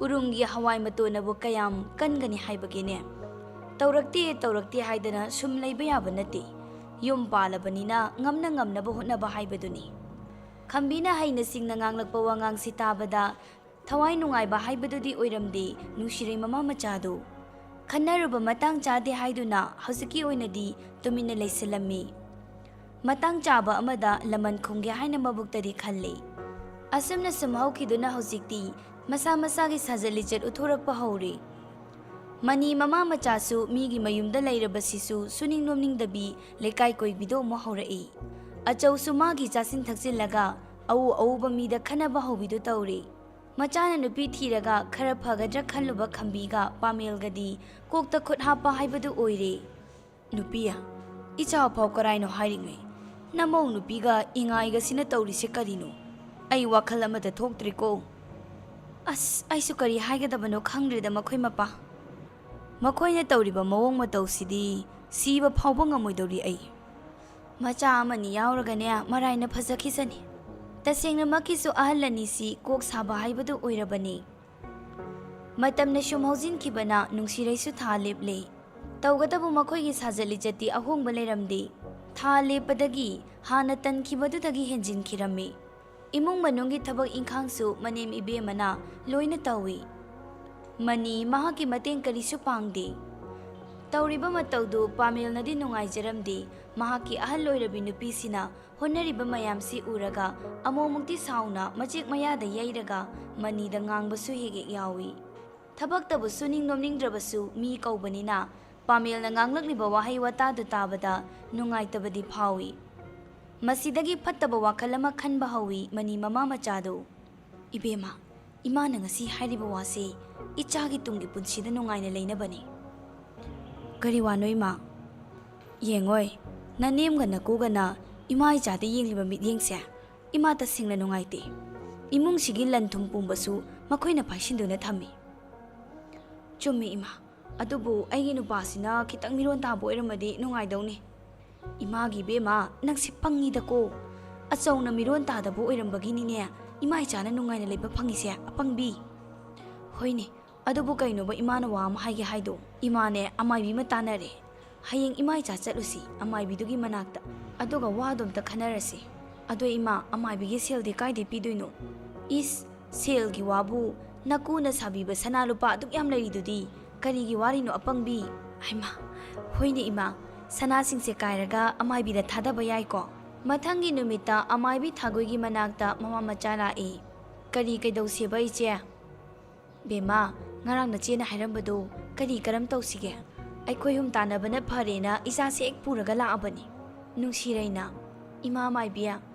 ꯎꯔꯨꯝꯒꯤ ꯍꯋꯥꯏ ꯃꯇꯣꯟꯅꯕꯨ ꯀꯌꯥꯝ ꯀꯟꯒꯅꯤ ꯍꯥꯏꯕꯒꯦꯅꯦ? ꯇꯧꯔꯛꯇꯦ, ꯇꯧꯔꯛꯇꯦ ꯍꯥꯏꯗꯅ ꯁꯨꯝ ꯂꯩꯕ ꯌꯥꯕ ꯅꯠꯇꯦ꯫ ꯌꯨꯝ ꯄꯥꯜꯂꯕꯅꯤꯅ ꯉꯝꯅ ꯉꯝꯅꯕ ꯍꯣꯠꯅꯕ ꯍꯥꯏꯕꯗꯨꯅꯤ꯫" ꯈꯝꯕꯤꯅ ꯍꯩꯅ ꯁꯤꯡꯅ ꯉꯥꯡꯂꯛꯄ ꯋꯥꯉꯥꯡꯁꯤ ꯇꯥꯕꯗ ꯊꯋꯥꯏ ꯅꯨꯡꯉꯥꯏꯕ ꯍꯥꯏꯕꯗꯨꯗꯤ ꯑꯣꯏꯔꯝꯗꯦ ꯅꯨꯡꯁꯤꯔꯩ ꯃꯃꯥ ꯃꯆꯥꯗꯨ꯫ ꯈꯟꯅꯔꯨꯕ ꯃꯇꯥꯡ ꯆꯥꯗꯦ ꯍꯥꯏꯗꯨꯅ ꯍꯧꯖꯤꯛꯀꯤ ꯑꯣꯏꯅꯗꯤ ꯇꯨꯃꯤꯟꯅ ꯂꯩꯁꯤꯜꯂꯝꯃꯤ꯫ ꯃꯇꯥꯡ ꯆꯥꯕ ꯑꯃꯗ ꯂꯃꯟ ꯈꯨꯝꯒꯦ ꯍꯥꯏꯅ ꯃꯕꯨꯛꯇꯗꯤ ꯈꯜꯂꯤ꯫ ꯑꯁꯨꯝꯅ ꯁꯨꯝ ꯍꯧꯈꯤꯗꯨꯅ ꯍꯧꯖꯤꯛꯇꯤ ꯃꯁꯥ ꯃꯁꯥꯒꯤ ꯁꯥꯖꯠ ꯂꯤꯆꯠ ꯎꯠꯊꯣꯔꯛꯄ ꯍꯧꯔꯦ꯫ ꯃꯅꯤ ꯃꯃꯥ ꯃꯆꯥꯁꯨ ꯃꯤꯒꯤ ꯃꯌꯨꯝꯗ ꯂꯩꯔꯕꯁꯤꯁꯨ ꯁꯨꯅꯤꯡ ꯅꯣꯝꯅꯤꯡꯗꯕꯤ ꯂꯩꯀꯥꯏ ꯀꯣꯏꯕꯤꯗꯣ ꯑꯃꯨꯛ ꯍꯧꯔꯛꯏ꯫ ꯑꯆꯧꯁꯨ ꯃꯥꯒꯤ ꯆꯥꯁꯤꯟ ꯊꯛꯆꯤꯜꯂꯒ ꯑꯎ ꯑꯎꯕ ꯃꯤꯗ ꯈꯟꯅꯕ ꯍꯧꯕꯤꯗꯨ ꯇꯧꯔꯦ꯫ ꯃꯆꯥꯅ ꯅꯨꯄꯤ ꯊꯤꯔꯒ ꯈꯔ ꯐꯒꯗ꯭ꯔꯥ ꯈꯜꯂꯨꯕ ꯈꯝꯕꯤꯒ ꯄꯥꯃꯦꯜꯒꯗꯤ ꯀꯣꯛꯇ ꯈꯨꯠ ꯍꯥꯞꯄ ꯍꯥꯏꯕꯗꯨ ꯑꯣꯏꯔꯦ꯫ "ꯅꯨꯄꯤ, ꯏꯆꯥ ꯐꯥꯎ ꯀꯔꯥꯏꯅꯣ ꯍꯥꯏꯔꯤꯉꯩ, ꯅꯃꯧ ꯅꯨꯄꯤꯒ ꯏꯉꯥꯏꯒꯁꯤꯅ ꯇꯧꯔꯤꯁꯦ ꯀꯔꯤꯅꯣ? ꯑꯩ ꯋꯥꯈꯜ ꯑꯃꯠꯇ ꯊꯣꯛꯇ꯭ꯔꯦꯀꯣ꯫" "ꯑꯁ, ꯑꯩꯁꯨ ꯀꯔꯤ ꯍꯥꯏꯒꯗꯕꯅꯣ ꯈꯪꯗ꯭ꯔꯦꯗ ꯃꯈꯣꯏ ꯃꯄꯥ꯫ ꯃꯈꯣꯏꯅ ꯇꯧꯔꯤꯕ ꯃꯑꯣꯡ ꯃꯇꯧꯁꯤꯗꯤ ꯁꯤꯕ ꯐꯥꯎꯕ ꯉꯝꯃꯣꯏꯗꯧꯔꯤ ꯑꯩ꯫ ꯃꯆꯥ ꯑꯃꯅꯤ ꯌꯥꯎꯔꯒꯅꯦ ꯃꯔꯥꯏꯅ ꯐꯖꯈꯤꯁꯅꯤ꯫ ꯇꯁꯦꯡꯅꯃꯛꯀꯤꯁꯨ ꯑꯍꯜ ꯑꯅꯤꯁꯤ ꯀꯣꯛ ꯁꯥꯕ ꯍꯥꯏꯕꯗꯨ ꯑꯣꯏꯔꯕꯅꯤ꯫" ꯃꯇꯝꯅ ꯁꯨꯝ ꯍꯧꯖꯤꯟꯈꯤꯕꯅ ꯅꯨꯡꯁꯤꯔꯩꯁꯨ ꯊꯥ ꯂꯦꯞꯂꯦ꯫ ꯇꯧꯒꯗꯕ ꯃꯈꯣꯏꯒꯤ ꯁꯥꯖꯠ ꯂꯤꯆꯠꯇꯤ ꯑꯍꯣꯡꯕ ꯂꯩꯔꯝꯗꯦ꯫ ꯊꯥ ꯂꯦꯞꯄꯗꯒꯤ ꯍꯥꯟꯅ ꯇꯟꯈꯤꯕꯗꯨꯗꯒꯤ ꯍꯦꯟꯖꯤꯟꯈꯤꯔꯝꯃꯤ꯫ ꯏꯃꯨꯡ ꯃꯅꯨꯡꯒꯤ ꯊꯕꯛ ꯏꯪꯈꯥꯡꯁꯨ ꯃꯅꯦꯝ ꯏꯕꯦꯝꯃꯅ ꯂꯣꯏꯅ ꯇꯧꯏ꯫ ꯃꯅꯤ ꯃꯍꯥꯛꯀꯤ ꯃꯇꯦꯡ ꯀꯔꯤꯁꯨ ꯄꯥꯡꯗꯦ꯫ ꯇꯧꯔꯤꯕ ꯃꯇꯧꯗꯨ ꯄꯥꯃꯦꯜꯅꯗꯤ ꯅꯨꯡꯉꯥꯏꯖꯔꯝꯗꯦ꯫ ꯃꯍꯥꯛꯀꯤ ꯑꯍꯜ ꯑꯣꯏꯔꯕꯤ ꯅꯨꯄꯤꯁꯤꯅ ꯍꯣꯠꯅꯔꯤꯕ ꯃꯌꯥꯝꯁꯤ ꯎꯔꯒ ꯑꯃꯨꯛꯃꯨꯛꯇꯤ ꯁꯥꯎꯅ ꯃꯆꯦꯛ ꯃꯌꯥꯗ ꯌꯩꯔꯒ ꯃꯅꯤꯗ ꯉꯥꯡꯕꯁꯨ ꯍꯦꯛ ꯍꯦꯛ ꯌꯥꯎꯏ꯫ ꯊꯕꯛꯇꯕꯨ ꯁꯨꯅꯤꯡ ꯅꯣꯝꯅꯤꯡꯗ꯭ꯔꯕꯁꯨ ꯃꯤ ꯀꯧꯕꯅꯤꯅ ꯄꯥꯃꯦꯜꯅ ꯉꯥꯡꯂꯛꯂꯤꯕ ꯋꯥꯍꯩ ꯋꯥꯇꯥꯗꯨ ꯇꯥꯕꯗ ꯅꯨꯡꯉꯥꯏꯇꯕꯗꯤ ꯐꯥꯎꯏ꯫ ꯃꯁꯤꯗꯒꯤ ꯐꯠꯇꯕ ꯋꯥꯈꯜ ꯑꯃ ꯈꯟꯕ ꯍꯧꯏ ꯃꯅꯤ ꯃꯃꯥ ꯃꯆꯥꯗꯨ꯫ ꯏꯕꯦꯝꯃ, ꯏꯃꯥꯅ ꯉꯁꯤ ꯍꯥꯏꯔꯤꯕ ꯋꯥꯁꯤ ꯏꯆꯥꯒꯤ ꯇꯨꯡꯒꯤ ꯄꯨꯟꯁꯤꯗ ꯅꯨꯡꯉꯥꯏꯅ ꯂꯩꯅꯕꯅꯤ꯫ ꯀꯔꯤ ꯋꯥꯅꯣ ꯏꯃꯥ? ꯌꯦꯡꯉꯣꯏ, ꯅꯅꯦꯝꯒ ꯅꯀꯨꯒꯅ ꯏꯃꯥ ꯏꯆꯥꯗ ꯌꯦꯡꯂꯤꯕ ꯃꯤꯠꯌꯦꯡꯁꯦ ꯏꯃꯥ ꯇꯁꯦꯡꯅ ꯅꯨꯡꯉꯥꯏꯇꯦ꯫ ꯏꯃꯨꯡꯁꯤꯒꯤ ꯂꯟ ꯊꯨꯝ ꯄꯨꯝꯕꯁꯨ ꯃꯈꯣꯏꯅ ꯄꯥꯏꯁꯤꯟꯗꯨꯅ ꯊꯝꯃꯤ꯫ ꯆꯨꯝꯃꯤ ꯏꯃꯥ, ꯑꯗꯨꯕꯨ ꯑꯩꯒꯤ ꯅꯨꯄꯥꯁꯤꯅ ꯈꯤꯇꯪ ꯃꯤꯔꯣꯟ ꯇꯥꯕ ꯑꯣꯏꯔꯝꯃꯗꯤ ꯅꯨꯡꯉꯥꯏꯗꯧꯅꯤ꯫ ꯏꯃꯥꯒꯤ ꯏꯕꯦꯝꯃ, ꯅꯪꯁꯤ ꯄꯪꯉꯤꯗꯀꯣ꯫ ꯑꯆꯧꯅ ꯃꯤꯔꯣꯟ ꯇꯥꯗꯕ ꯑꯣꯏꯔꯝꯕꯒꯤꯅꯤꯅꯦ ꯏꯃꯥ ꯏꯆꯥꯅ ꯅꯨꯡꯉꯥꯏꯅ ꯂꯩꯕ ꯐꯪꯉꯤꯁꯦ, ꯑꯄꯪꯕꯤ꯫ ꯍꯣꯏꯅꯦ, ꯑꯗꯨꯕꯨ ꯀꯩꯅꯣꯕ ꯏꯃꯥꯅ ꯋꯥ ꯑꯃ ꯍꯥꯏꯒꯦ ꯍꯥꯏꯗꯣ? ꯏꯃꯥꯅꯦ ꯑꯃꯥꯏꯕꯤ ꯑꯃ ꯇꯥꯟꯅꯔꯦ꯫ ꯍꯌꯦꯡ ꯏꯃꯥ ꯏꯆꯥ ꯆꯠꯂꯨꯁꯤ ꯑꯃꯥꯏꯕꯤꯗꯨꯒꯤ ꯃꯅꯥꯛꯇ꯫ ꯑꯗꯨꯒ ꯋꯥꯗꯣ ꯑꯝꯇ ꯈꯟꯅꯔꯁꯤ꯫ ꯑꯗꯣ ꯏꯃꯥ, ꯑꯃꯥꯏꯕꯤꯒꯤ ꯁꯦꯜꯗꯤ ꯀꯥꯏꯗꯩ ꯄꯤꯗꯣꯏꯅꯣ? ꯏꯁ, ꯁꯦꯜꯒꯤ ꯋꯥꯕꯨ, ꯅꯀꯨꯅ ꯁꯥꯕꯤꯕ ꯁꯅꯥ ꯂꯨꯄꯥ ꯑꯗꯨꯛ ꯌꯥꯝ ꯂꯩꯔꯤꯗꯨꯗꯤ ꯀꯔꯤꯒꯤ ꯋꯥꯔꯤꯅꯣ ꯑꯄꯪꯕꯤ? ꯍꯩꯃꯥ, ꯍꯣꯏꯅꯦ ꯏꯃꯥ, ꯁꯅꯥꯁꯤꯡꯁꯦ ꯀꯥꯏꯔꯒ ꯑꯃꯥꯏꯕꯤꯗ ꯊꯥꯗꯕ ꯌꯥꯏꯀꯣ꯫ ꯃꯊꯪꯒꯤ ꯅꯨꯃꯤꯠꯇ ꯑꯃꯥꯏꯕꯤ ꯊꯥꯒꯣꯏꯒꯤ ꯃꯅꯥꯛꯇ ꯃꯃꯥ ꯃꯆꯥ ꯂꯥꯛꯏ꯫ ꯀꯔꯤ ꯀꯩꯗꯧꯁꯦꯕ ꯏꯆꯦ? ꯕꯦꯝꯃ, ꯉꯔꯥꯡ ꯅꯆꯦꯅ ꯍꯥꯏꯔꯝꯕꯗꯨ ꯀꯔꯤ ꯀꯔꯝ ꯇꯧꯁꯤꯒꯦ? ꯑꯩꯈꯣꯏ ꯍꯨꯝ ꯇꯥꯟꯅꯕꯅ ꯐꯔꯦꯅ ꯏꯆꯥꯁꯦ ꯍꯦꯛ ꯄꯨꯔꯒ ꯂꯥꯛꯑꯕꯅꯤ꯫ ꯅꯨꯡꯁꯤꯔꯩꯅ, ꯏꯃꯥ ꯃꯥꯏꯕꯤ,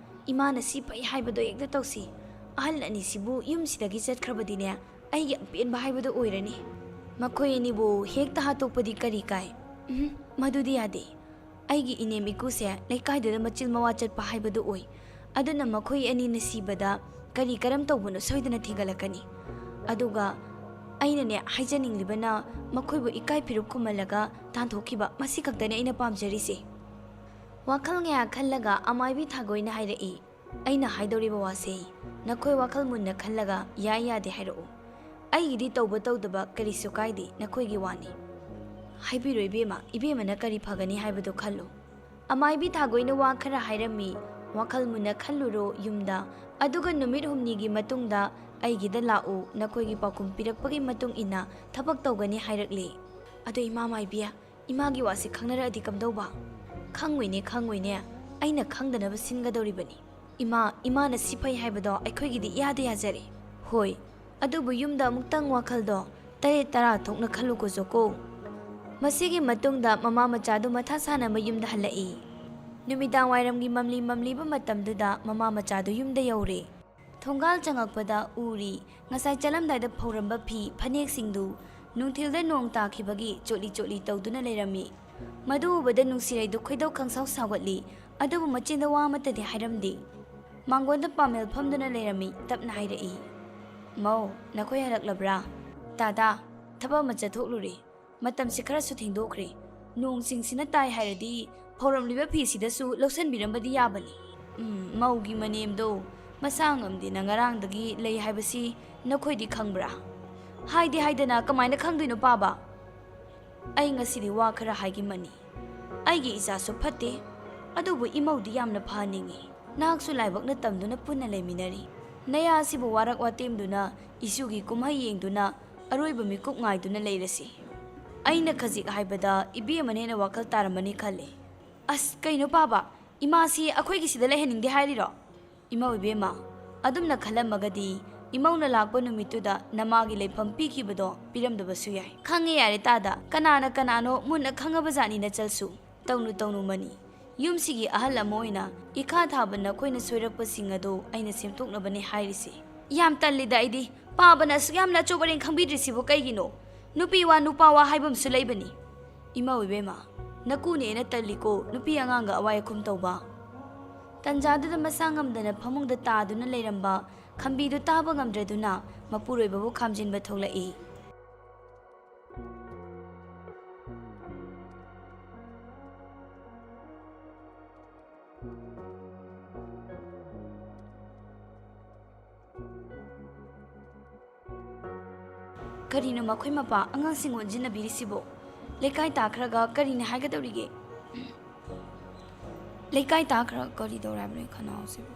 ꯏꯃꯥꯅ ꯁꯤ ꯐꯩ ꯍꯥꯏꯕꯗꯣ ꯍꯦꯛꯇ ꯇꯧꯁꯤ꯫ ꯑꯍꯜ ꯑꯅꯤꯁꯤꯕꯨ ꯌꯨꯝꯁꯤꯗꯒꯤ ꯆꯠꯈ꯭ꯔꯕꯗꯤꯅꯦ ꯑꯩꯒꯤ ꯑꯄꯦꯟꯕ ꯍꯥꯏꯕꯗꯨ ꯑꯣꯏꯔꯅꯤ꯫ ꯃꯈꯣꯏ ꯑꯅꯤꯕꯨ ꯍꯦꯛꯇ ꯍꯥꯠꯇꯣꯛꯄꯗꯤ ꯀꯔꯤ ꯀꯥꯏ? ꯎꯝ, ꯃꯗꯨꯗꯤ ꯌꯥꯗꯦ꯫ ꯑꯩꯒꯤ ꯏꯅꯦꯝ ꯏꯀꯨꯁꯦ ꯂꯩꯀꯥꯏꯗꯨꯗ ꯃꯆꯤꯜ ꯃꯋꯥ ꯆꯠꯄ ꯍꯥꯏꯕꯗꯨ ꯑꯣꯏ꯫ ꯑꯗꯨꯅ ꯃꯈꯣꯏ ꯑꯅꯤꯅ ꯁꯤꯕꯗ ꯀꯔꯤ ꯀꯔꯝ ꯇꯧꯕꯅꯣ ꯁꯣꯏꯗꯅ ꯊꯤꯒꯠꯂꯛꯀꯅꯤ꯫ ꯑꯗꯨꯒ ꯑꯩꯅꯅꯦ ꯍꯥꯏꯖꯅꯤꯡꯂꯤꯕꯅ ꯃꯈꯣꯏꯕꯨ ꯏꯀꯥꯏ ꯐꯤꯔꯨꯞ ꯈꯨꯝꯍꯜꯂꯒ ꯇꯥꯟꯊꯣꯛꯈꯤꯕ, ꯃꯁꯤ ꯈꯛꯇꯅꯤ ꯑꯩꯅ ꯄꯥꯝꯖꯔꯤꯁꯦ꯫ ꯋꯥꯈꯜ ꯉꯌꯥ ꯈꯜꯂꯒ ꯑꯃꯥꯏꯕꯤ ꯊꯥꯒꯣꯏꯅ ꯍꯥꯏꯔꯛꯏ, "ꯑꯩꯅ ꯍꯥꯏꯗꯧꯔꯤꯕ ꯋꯥꯁꯦ ꯅꯈꯣꯏ ꯋꯥꯈꯜ ꯃꯨꯟꯅ ꯈꯜꯂꯒ ꯌꯥꯏ ꯌꯥꯗꯦ ꯍꯥꯏꯔꯛꯎ꯫ ꯑꯩꯒꯤꯗꯤ ꯇꯧꯕ ꯇꯧꯗꯕ ꯀꯔꯤꯁꯨ ꯀꯥꯏꯗꯦ, ꯅꯈꯣꯏꯒꯤ ꯋꯥꯅꯤ꯫" ꯍꯥꯏꯕꯤꯔꯣ ꯏꯕꯦꯝꯃ, ꯏꯕꯦꯝꯃꯅ ꯀꯔꯤ ꯐꯒꯅꯤ ꯍꯥꯏꯕꯗꯨ ꯈꯜꯂꯨ꯫ ꯑꯃꯥꯏꯕꯤ ꯊꯥꯒꯣꯏꯅ ꯋꯥ ꯈꯔ ꯍꯥꯏꯔꯝꯃꯤ, "ꯋꯥꯈꯜ ꯃꯨꯟꯅ ꯈꯜꯂꯨꯔꯣ ꯌꯨꯝꯗ, ꯑꯗꯨꯒ ꯅꯨꯃꯤꯠ ꯍꯨꯝꯅꯤꯒꯤ ꯃꯇꯨꯡꯗ ꯑꯩꯒꯤꯗ ꯂꯥꯛꯎ, ꯅꯈꯣꯏꯒꯤ ꯄꯥꯎꯈꯨꯝ ꯄꯤꯔꯛꯄꯒꯤ ꯃꯇꯨꯡ ꯏꯟꯅ ꯊꯕꯛ ꯇꯧꯒꯅꯤ" ꯍꯥꯏꯔꯛꯂꯦ꯫ ꯑꯗꯣ ꯏꯃꯥ ꯃꯥꯏꯕꯤ, ꯏꯃꯥꯒꯤ ꯋꯥꯁꯦ ꯈꯪꯅꯔꯛꯑꯗꯤ ꯀꯝꯗꯧꯕ? "ꯈꯪꯉꯣꯏꯅꯦ, ꯈꯪꯉꯣꯏꯅꯦ, ꯑꯩꯅ ꯈꯪꯗꯅꯕ ꯁꯤꯟꯒꯗꯧꯔꯤꯕꯅꯤ꯫ ꯏꯃꯥ, ꯏꯃꯥꯅ ꯁꯤ ꯐꯩ ꯍꯥꯏꯕꯗꯣ ꯑꯩꯈꯣꯏꯒꯤꯗꯤ ꯏꯌꯥꯗ ꯌꯥꯖꯔꯦ꯫" ꯍꯣꯏ, ꯑꯗꯨꯕꯨ ꯌꯨꯝꯗ ꯑꯃꯨꯛꯇꯪ ꯋꯥꯈꯜꯗꯣ ꯇꯔꯦꯠ ꯇꯔꯥ ꯊꯣꯛꯅ ꯈꯜꯂꯨꯀꯣ ꯖꯣꯀꯣ꯫ ꯃꯁꯤꯒꯤ ꯃꯇꯨꯡꯗ ꯃꯃꯥ ꯃꯆꯥꯗꯨ ꯃꯊꯥ ꯁꯥꯅ ꯃꯌꯨꯝꯗ ꯍꯜꯂꯛꯏ꯫ ꯅꯨꯃꯤꯗꯥꯡ ꯋꯥꯏꯔꯝꯒꯤ ꯃꯝꯂꯤ ꯃꯝꯂꯤꯕ ꯃꯇꯝꯗꯨꯗ ꯃꯃꯥ ꯃꯆꯥꯗꯨ ꯌꯨꯝꯗ ꯌꯧꯔꯦ꯫ ꯊꯣꯡꯒꯥꯜ ꯆꯪꯉꯛꯄꯗ ꯎꯔꯤ, ꯉꯁꯥꯏ ꯆꯠꯂꯝꯗꯥꯏꯗ ꯐꯧꯔꯝꯕ ꯐꯤ ꯐꯅꯦꯛꯁꯤꯡꯗꯨ ꯅꯨꯡꯊꯤꯜꯗ ꯅꯣꯡ ꯇꯥꯈꯤꯕꯒꯤ ꯆꯣꯠꯂꯤ ꯆꯣꯠꯂꯤ ꯇꯧꯗꯨꯅ ꯂꯩꯔꯝꯃꯤ꯫ ꯃꯗꯨ ꯎꯕꯗ ꯅꯨꯡꯁꯤꯔꯩꯗꯨ ꯈꯣꯏꯗꯧ ꯈꯪꯁꯥꯎ ꯁꯥꯎꯒꯠꯂꯤ, ꯑꯗꯨꯕꯨ ꯃꯆꯤꯟꯗ ꯋꯥ ꯑꯃꯠꯇꯗꯤ ꯍꯥꯏꯔꯝꯗꯦ꯫ ꯃꯥꯡꯒꯣꯟꯗ ꯄꯥꯃꯦꯜ ꯐꯝꯗꯨꯅ ꯂꯩꯔꯝꯃꯤ, ꯇꯞꯅ ꯍꯥꯏꯔꯛꯏ, "ꯃꯧ, ꯅꯈꯣꯏ ꯍꯜꯂꯛꯂꯕ꯭ꯔꯥ? ꯇꯥꯗꯥ, ꯊꯕꯛ ꯑꯃ ꯆꯠꯊꯣꯛꯂꯨꯔꯦ꯫ ꯃꯇꯝꯁꯤ ꯈꯔꯁꯨ ꯊꯦꯡꯗꯣꯛꯈ꯭ꯔꯦ꯫ ꯅꯣꯡ ꯆꯤꯡꯁꯤꯅ ꯇꯥꯏ ꯍꯥꯏꯔꯗꯤ ꯐꯧꯔꯝꯂꯤꯕ ꯐꯤꯁꯤꯗꯁꯨ ꯂꯧꯁꯤꯟꯕꯤꯔꯝꯕꯗꯤ ꯌꯥꯕꯅꯤ꯫ ꯎꯝ, ꯃꯧꯒꯤ ꯃꯅꯦꯝꯗꯣ ꯃꯁꯥ ꯉꯝꯗꯦꯅ ꯉꯔꯥꯡꯗꯒꯤ ꯂꯩ ꯍꯥꯏꯕꯁꯤ ꯅꯈꯣꯏꯗꯤ ꯈꯪꯕ꯭ꯔꯥ?" "ꯍꯥꯏꯗꯤ ꯍꯥꯏꯗꯅ ꯀꯃꯥꯏꯅ ꯈꯪꯗꯣꯏꯅꯣ ꯄꯥꯕ? ꯑꯩ ꯉꯁꯤꯗꯤ ꯋꯥ ꯈꯔ ꯍꯥꯏꯒꯦ ꯃꯅꯤ꯫ ꯑꯩꯒꯤ ꯏꯆꯥꯁꯨ ꯐꯠꯇꯦ, ꯑꯗꯨꯕꯨ ꯏꯃꯧꯗꯤ ꯌꯥꯝꯅ ꯐꯍꯟꯅꯤꯡꯏ꯫ ꯅꯍꯥꯛꯁꯨ ꯂꯥꯏꯕꯛꯅ ꯇꯝꯗꯨꯅ ꯄꯨꯟꯅ ꯂꯩꯃꯤꯟꯅꯔꯤ꯫ ꯅꯌꯥ ꯑꯁꯤꯕꯨ ꯋꯥꯔꯛ ꯋꯥꯇꯦꯝꯗꯨꯅ ꯏꯁꯨꯒꯤ ꯀꯨꯝꯍꯩ ꯌꯦꯡꯗꯨꯅ ꯑꯔꯣꯏꯕ ꯃꯤꯀꯨꯞ ꯉꯥꯏꯗꯨꯅ ꯂꯩꯔꯁꯤ꯫ ꯑꯩꯅ ꯈꯖꯤꯛ ꯍꯥꯏꯕꯗ ꯏꯕꯦꯝꯃꯅ ꯍꯦꯟꯅ ꯋꯥꯈꯜ ꯇꯥꯔꯝꯃꯅꯤ ꯈꯜꯂꯤ꯫ ꯑꯁ, ꯀꯩꯅꯣ ꯄꯥꯕ, ꯏꯃꯥꯁꯤ ꯑꯩꯈꯣꯏꯒꯤ ꯁꯤꯗ ꯂꯩꯍꯟꯅꯤꯡꯗꯦ ꯍꯥꯏꯔꯤꯔꯣ?" "ꯏꯃꯧ ꯏꯕꯦꯝꯃ, ꯑꯗꯨꯝꯅ ꯈꯜꯂꯝꯃꯒꯗꯤ ꯏꯃꯧꯅ ꯂꯥꯛꯄ ꯅꯨꯃꯤꯠꯇꯨꯗ ꯅꯃꯥꯒꯤ ꯂꯩꯐꯝ ꯄꯤꯈꯤꯕꯗꯣ ꯄꯤꯔꯝꯗꯕꯁꯨ ꯌꯥꯏ꯫ ꯈꯪꯉꯦ ꯌꯥꯔꯦ ꯇꯥꯗ, ꯀꯅꯥꯅ ꯀꯅꯥꯅꯣ ꯃꯨꯟꯅ ꯈꯪꯉꯕ ꯖꯥꯠꯅꯤ ꯅꯆꯜꯁꯨ꯫ ꯇꯧꯅꯨ ꯇꯧꯅꯨ ꯃꯅꯤ, ꯌꯨꯝꯁꯤꯒꯤ ꯑꯍꯜ ꯑꯃ ꯑꯣꯏꯅ ꯏꯈꯥ ꯊꯥꯕ ꯅꯈꯣꯏꯅ ꯁꯣꯏꯔꯛꯄꯁꯤꯡ ꯑꯗꯨ ꯑꯩꯅ ꯁꯦꯝꯗꯣꯛꯅꯕꯅꯦ ꯍꯥꯏꯔꯤꯁꯦ꯫ ꯌꯥꯝ ꯇꯜꯂꯤꯗ ꯑꯩꯗꯤ, ꯄꯥꯕꯅ ꯑꯁꯨꯛ ꯌꯥꯝꯅ ꯑꯆꯧꯕ ꯑꯔꯦꯡ ꯈꯪꯕꯤꯗ꯭ꯔꯤꯁꯤꯕꯨ ꯀꯩꯒꯤꯅꯣ? ꯅꯨꯄꯤ ꯋꯥ ꯅꯨꯄꯥ ꯋꯥ ꯍꯥꯏꯕ ꯑꯃꯁꯨ ꯂꯩꯕꯅꯤ꯫ ꯏꯃꯧ ꯏꯕꯦꯝꯃ, ꯅꯀꯨꯅꯦꯅ ꯇꯜꯂꯤꯀꯣ ꯅꯨꯄꯤ ꯑꯉꯥꯡꯒ ꯑꯋꯥꯏ ꯑꯈꯨꯝ ꯇꯧꯕ꯫" ꯇꯟꯖꯥꯗꯨꯗ ꯃꯁꯥ ꯉꯝꯗꯅ ꯐꯃꯨꯡꯗ ꯇꯥꯗꯨꯅ ꯂꯩꯔꯝꯕ ꯈꯝꯕꯤꯗꯨ ꯇꯥꯕ ꯉꯝꯗ꯭ꯔꯗꯨꯅ ꯃꯄꯨꯔꯣꯏꯕꯕꯨ ꯈꯥꯝꯖꯤꯟꯕ ꯊꯣꯛꯂꯛꯏ꯫ ꯀꯔꯤꯅꯣ ꯃꯈꯣꯏ ꯃꯄꯥ ꯑꯉꯥꯡꯁꯤꯡ ꯑꯣꯟꯁꯤꯟꯅꯕꯤꯔꯤꯁꯤꯕꯣ? ꯂꯩꯀꯥꯏ ꯇꯥꯈ꯭ꯔꯒ ꯀꯔꯤꯅꯤ ꯍꯥꯏꯒꯗꯧꯔꯤꯒꯦ? ꯂꯩꯀꯥꯏ ꯇꯥꯈ꯭ꯔ ꯀꯔꯤ ꯇꯧꯔꯦ ꯍꯥꯏꯕꯅꯣ ꯑꯩ ꯈꯅꯥꯎꯁꯤꯕꯨ?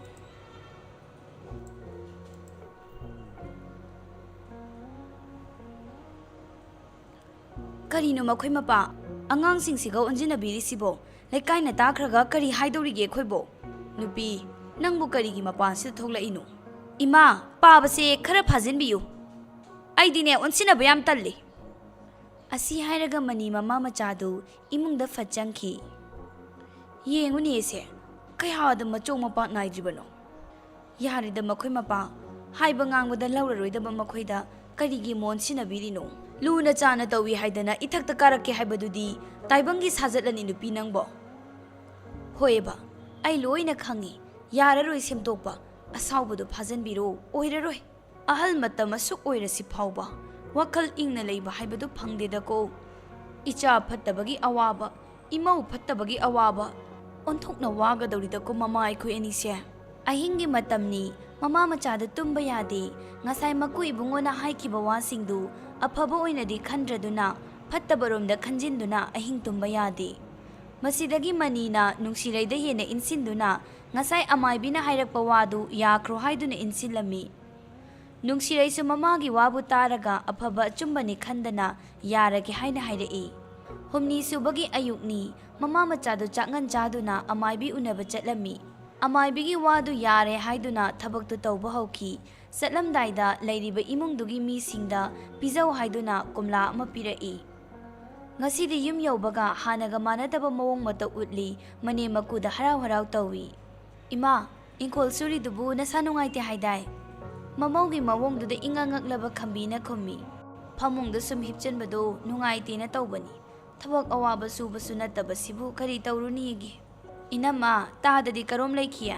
ꯀꯔꯤꯅꯣ ꯃꯈꯣꯏ ꯃꯄꯥ ꯑꯉꯥꯡꯁꯤꯡꯁꯤꯒ ꯑꯣꯟꯁꯤꯟꯅꯕꯤꯔꯤꯁꯤꯕꯣ? ꯂꯩꯀꯥꯏꯅ ꯇꯥꯈ꯭ꯔꯒ ꯀꯔꯤ ꯍꯥꯏꯗꯧꯔꯤꯒꯦ ꯑꯩꯈꯣꯏꯕꯣ? ꯅꯨꯄꯤ, ꯅꯪꯕꯨ ꯀꯔꯤꯒꯤ ꯃꯄꯥꯟꯁꯤꯗ ꯊꯣꯛꯂꯛꯏꯅꯣ? ꯏꯃꯥ, ꯄꯥꯕꯁꯦ ꯈꯔ ꯐꯥꯖꯤꯟꯕꯤꯌꯨ꯫ ꯑꯩꯗꯤꯅꯦ, ꯑꯣꯟꯁꯤꯟꯅꯕ ꯌꯥꯝ ꯇꯜꯂꯤ꯫ ꯑꯁꯤ ꯍꯥꯏꯔꯒ ꯃꯅꯤ ꯃꯃꯥ ꯃꯆꯥꯗꯨ ꯏꯃꯨꯡꯗ ꯐꯠ ꯆꯪꯈꯤ꯫ ꯌꯦꯡꯉꯨꯅꯦ ꯑꯁꯦ, ꯀꯌꯥꯗ ꯃꯆꯣꯡ ꯃꯄꯥ ꯅꯥꯏꯗ꯭ꯔꯤꯕꯅꯣ? "ꯌꯥꯔꯦꯗ ꯃꯈꯣꯏ ꯃꯄꯥ, ꯍꯥꯏꯕ ꯉꯥꯡꯕꯗ ꯂꯧꯔꯔꯣꯏꯗꯕ ꯃꯈꯣꯏꯗ ꯀꯔꯤꯒꯤ ꯃꯣꯟ ꯁꯤꯟꯅꯕꯤꯔꯤꯅꯣ? ꯂꯨꯅ ꯆꯥꯅ ꯇꯧꯏ ꯍꯥꯏꯗꯅ ꯏꯊꯛꯇ ꯀꯥꯔꯛꯀꯦ ꯍꯥꯏꯕꯗꯨꯗꯤ ꯇꯥꯏꯕꯪꯒꯤ ꯁꯥꯖꯠꯂꯅꯤ ꯅꯨꯄꯤ ꯅꯪꯕꯣ꯫" "ꯍꯣꯏꯕ, ꯑꯩ ꯂꯣꯏꯅ ꯈꯪꯉꯤ꯫ ꯌꯥꯔꯔꯣꯏ ꯁꯦꯝꯗꯣꯛꯄ꯫ ꯑꯁꯥꯎꯕꯗꯣ ꯐꯥꯖꯟꯕꯤꯔꯣ, ꯑꯣꯏꯔꯔꯣꯏ꯫ ꯑꯍꯜ ꯃꯇꯝ ꯑꯁꯨꯛ ꯑꯣꯏꯔꯁꯤ ꯐꯥꯎꯕ ꯋꯥꯈꯜ ꯏꯪꯅ ꯂꯩꯕ ꯍꯥꯏꯕꯗꯨ ꯐꯪꯗꯦꯗꯀꯣ꯫ ꯏꯆꯥ ꯐꯠꯇꯕꯒꯤ ꯑꯋꯥꯕ, ꯏꯃꯧ ꯐꯠꯇꯕꯒꯤ ꯑꯋꯥꯕ, ꯑꯣꯟꯊꯣꯛꯅ ꯋꯥꯒꯗꯧꯔꯤꯗꯀꯣ ꯃꯃꯥ ꯑꯩꯈꯣꯏ ꯑꯅꯤꯁꯦ꯫" ꯑꯍꯤꯡꯒꯤ ꯃꯇꯝꯅꯤ, ꯃꯃꯥ ꯃꯆꯥꯗ ꯇꯨꯝꯕ ꯌꯥꯗꯦ꯫ ꯉꯁꯥꯏ ꯃꯀꯨ ꯏꯕꯨꯡꯉꯣꯅ ꯍꯥꯏꯈꯤꯕ ꯋꯥꯁꯤꯡꯗꯨ ꯑꯐꯕ ꯑꯣꯏꯅꯗꯤ ꯈꯟꯗ꯭ꯔꯗꯨꯅ, ꯐꯠꯇꯕꯔꯣꯝꯗ ꯈꯟꯖꯤꯟꯗꯨꯅ ꯑꯍꯤꯡ ꯇꯨꯝꯕ ꯌꯥꯗꯦ꯫ ꯃꯁꯤꯗꯒꯤ ꯃꯅꯤꯅ ꯅꯨꯡꯁꯤꯔꯩꯗ ꯍꯦꯟꯅ ꯏꯟꯁꯤꯟꯗꯨꯅ, ꯉꯁꯥꯏ ꯑꯃꯥꯏꯕꯤꯅ ꯍꯥꯏꯔꯛꯄ ꯋꯥꯗꯨ ꯌꯥꯈ꯭ꯔꯣ ꯍꯥꯏꯗꯨꯅ ꯏꯟꯁꯤꯜꯂꯝꯃꯤ꯫ ꯅꯨꯡꯁꯤꯔꯩꯁꯨ ꯃꯃꯥꯒꯤ ꯋꯥꯕꯨ ꯇꯥꯔꯒ ꯑꯐꯕ ꯑꯆꯨꯝꯕꯅꯤ ꯈꯟꯗꯅ ꯌꯥꯔꯒꯦ ꯍꯥꯏꯅ ꯍꯥꯏꯔꯛꯏ꯫ ꯍꯨꯝꯅꯤ ꯁꯨꯕꯒꯤ ꯑꯌꯨꯛꯅꯤ, ꯃꯃꯥ ꯃꯆꯥꯗꯨ ꯆꯥꯛꯉꯟ ꯆꯥꯗꯨꯅ ꯑꯃꯥꯏꯕꯤ ꯎꯅꯕ ꯆꯠꯂꯝꯃꯤ꯫ ꯑꯃꯥꯏꯕꯤꯒꯤ ꯋꯥꯗꯨ ꯌꯥꯔꯦ ꯍꯥꯏꯗꯨꯅ ꯊꯕꯛꯇꯨ ꯇꯧꯕ ꯍꯧꯈꯤ꯫ ꯆꯠꯂꯝꯗꯥꯏꯗ ꯂꯩꯔꯤꯕ ꯏꯃꯨꯡꯗꯨꯒꯤ ꯃꯤꯁꯤꯡꯗ ꯄꯤꯖꯧ ꯍꯥꯏꯗꯨꯅ ꯀꯣꯝꯂꯥ ꯑꯃ ꯄꯤꯔꯛꯏ꯫ ꯉꯁꯤꯗꯤ ꯌꯨꯝ ꯌꯧꯕꯒ ꯍꯥꯟꯅꯒ ꯃꯥꯟꯅꯗꯕ ꯃꯑꯣꯡ ꯃꯇꯧ ꯎꯠꯂꯤ, ꯃꯅꯦꯝ ꯃꯀꯨꯗ ꯍꯔꯥꯎ ꯍꯔꯥꯎ ꯇꯧꯏ꯫ "ꯏꯃꯥ, ꯏꯪꯈꯣꯜ ꯁꯨꯔꯤꯗꯨꯕꯨ ꯅꯁꯥ ꯅꯨꯡꯉꯥꯏꯇꯦ ꯍꯥꯏꯗꯥꯏ?" ꯃꯃꯧꯒꯤ ꯃꯑꯣꯡꯗꯨꯗ ꯏꯉꯛ ꯉꯛꯂꯕ ꯈꯝꯕꯤꯅ ꯈꯨꯝꯃꯤ꯫ "ꯐꯃꯨꯡꯗ ꯁꯨꯝ ꯍꯤꯞꯆꯟꯕꯗꯣ ꯅꯨꯡꯉꯥꯏꯇꯦꯅ ꯇꯧꯕꯅꯤ꯫ ꯊꯕꯛ ꯑꯋꯥꯕ ꯁꯨꯕꯁꯨ ꯅꯠꯇꯕꯁꯤꯕꯨ ꯀꯔꯤ ꯇꯧꯔꯨꯅꯤꯒꯦ?" "ꯏꯅꯝꯃ, ꯇꯥꯗꯗꯤ ꯀꯔꯣꯝ ꯂꯩꯈꯤ?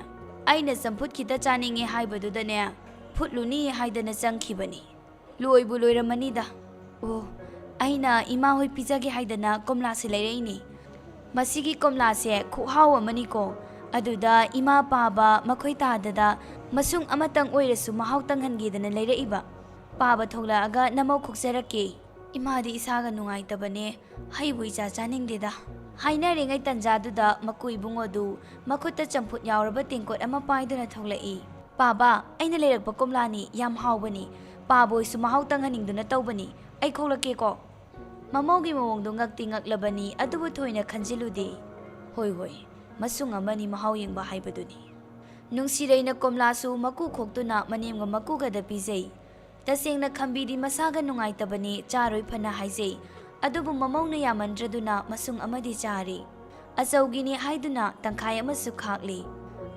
ꯑꯩꯅ ꯆꯝꯐꯨꯠ ꯈꯤꯇ ꯆꯥꯅꯤꯡꯉꯦ ꯍꯥꯏꯕꯗꯨꯗꯅꯦ, ꯐꯨꯠꯂꯨꯅꯤ ꯍꯥꯏꯗꯅ ꯆꯪꯈꯤꯕꯅꯤ꯫ ꯂꯣꯏꯕꯨ ꯂꯣꯏꯔꯝꯃꯅꯤꯗ꯫ ꯑꯣ, ꯑꯩꯅ ꯏꯃꯥ ꯍꯣꯏ ꯄꯤꯖꯒꯦ ꯍꯥꯏꯗꯅ ꯀꯣꯝꯂꯥꯁꯦ ꯂꯩꯔꯛꯏꯅꯤ꯫ ꯃꯁꯤꯒꯤ ꯀꯣꯝꯂꯥꯁꯦ ꯈꯨꯍꯥꯎ ꯑꯃꯅꯤꯀꯣ꯫ ꯑꯗꯨꯗ ꯏꯃꯥ ꯄꯥꯕ ꯃꯈꯣꯏ ꯇꯥꯗꯗ ꯃꯁꯨꯡ ꯑꯃꯇꯪ ꯑꯣꯏꯔꯁꯨ ꯃꯍꯥꯎ ꯇꯪꯍꯟꯒꯦꯗꯅ ꯂꯩꯔꯛꯏꯕ꯫ ꯄꯥꯕ ꯊꯣꯛꯂꯛꯑꯒ ꯅꯃꯧ ꯈꯣꯛꯆꯔꯛꯀꯦ꯫ ꯏꯃꯥꯗꯤ ꯏꯁꯥꯒ ꯅꯨꯡꯉꯥꯏꯇꯕꯅꯦ, ꯍꯩꯕꯨ ꯏꯆꯥ ꯆꯥꯅꯤꯡꯗꯦꯗ꯫" ꯍꯥꯏꯅꯔꯤꯉꯩ ꯇꯟꯖꯥꯗꯨꯗ ꯃꯀꯨ ꯏꯕꯨꯡꯉꯣꯗꯨ ꯃꯈꯨꯠꯇ ꯆꯝꯐꯨꯠ ꯌꯥꯎꯔꯕ ꯇꯦꯡꯀꯣꯠ ꯑꯃ ꯄꯥꯏꯗꯨꯅ ꯊꯣꯛꯂꯛꯏ꯫ "ꯄꯥꯕ, ꯑꯩꯅ ꯂꯩꯔꯛꯄ ꯀꯣꯝꯂꯥꯅꯤ, ꯌꯥꯝ ꯍꯥꯎꯕꯅꯤ꯫ ꯄꯥꯕ ꯍꯣꯏꯁꯨ ꯃꯍꯥꯎ ꯇꯪꯍꯟꯅꯤꯡꯗꯨꯅ ꯇꯧꯕꯅꯤ꯫ ꯑꯩ ꯈꯣꯛꯂꯛꯀꯦꯀꯣ꯫" ꯃꯃꯧꯒꯤ ꯃꯑꯣꯡꯗꯣ ꯉꯛꯇꯤ ꯉꯛꯂꯕꯅꯤ, ꯑꯗꯨꯕꯨ ꯊꯣꯏꯅ ꯈꯟꯖꯤꯜꯂꯨꯗꯦ꯫ "ꯍꯣꯏ, ꯍꯣꯏ, ꯃꯁꯨꯡ ꯑꯃꯅꯤ ꯃꯍꯥꯎ ꯌꯦꯡꯕ ꯍꯥꯏꯕꯗꯨꯅꯤ꯫" ꯅꯨꯡꯁꯤꯔꯩꯅ ꯀꯣꯝꯂꯥꯁꯨ ꯃꯀꯨ ꯈꯣꯛꯇꯨꯅ ꯃꯅꯦꯝꯒ ꯃꯀꯨꯒꯗ ꯄꯤꯖꯩ꯫ ꯇꯁꯦꯡꯅ ꯈꯝꯕꯤꯗꯤ ꯃꯁꯥꯒ ꯅꯨꯡꯉꯥꯏꯇꯕꯅꯤ, ꯆꯥꯔꯣꯏ ꯐꯅ ꯍꯥꯏꯖꯩ꯫ ꯑꯗꯨꯕꯨ ꯃꯃꯧꯅ ꯌꯥꯃꯟꯗ꯭ꯔꯗꯨꯅ ꯃꯁꯨꯡ ꯑꯃꯗꯤ ꯆꯥꯔꯤ꯫ ꯑꯆꯧꯒꯤꯅꯤ ꯍꯥꯏꯗꯨꯅ ꯇꯪꯈꯥꯏ ꯑꯃꯁꯨ ꯈꯥꯛꯂꯤ꯫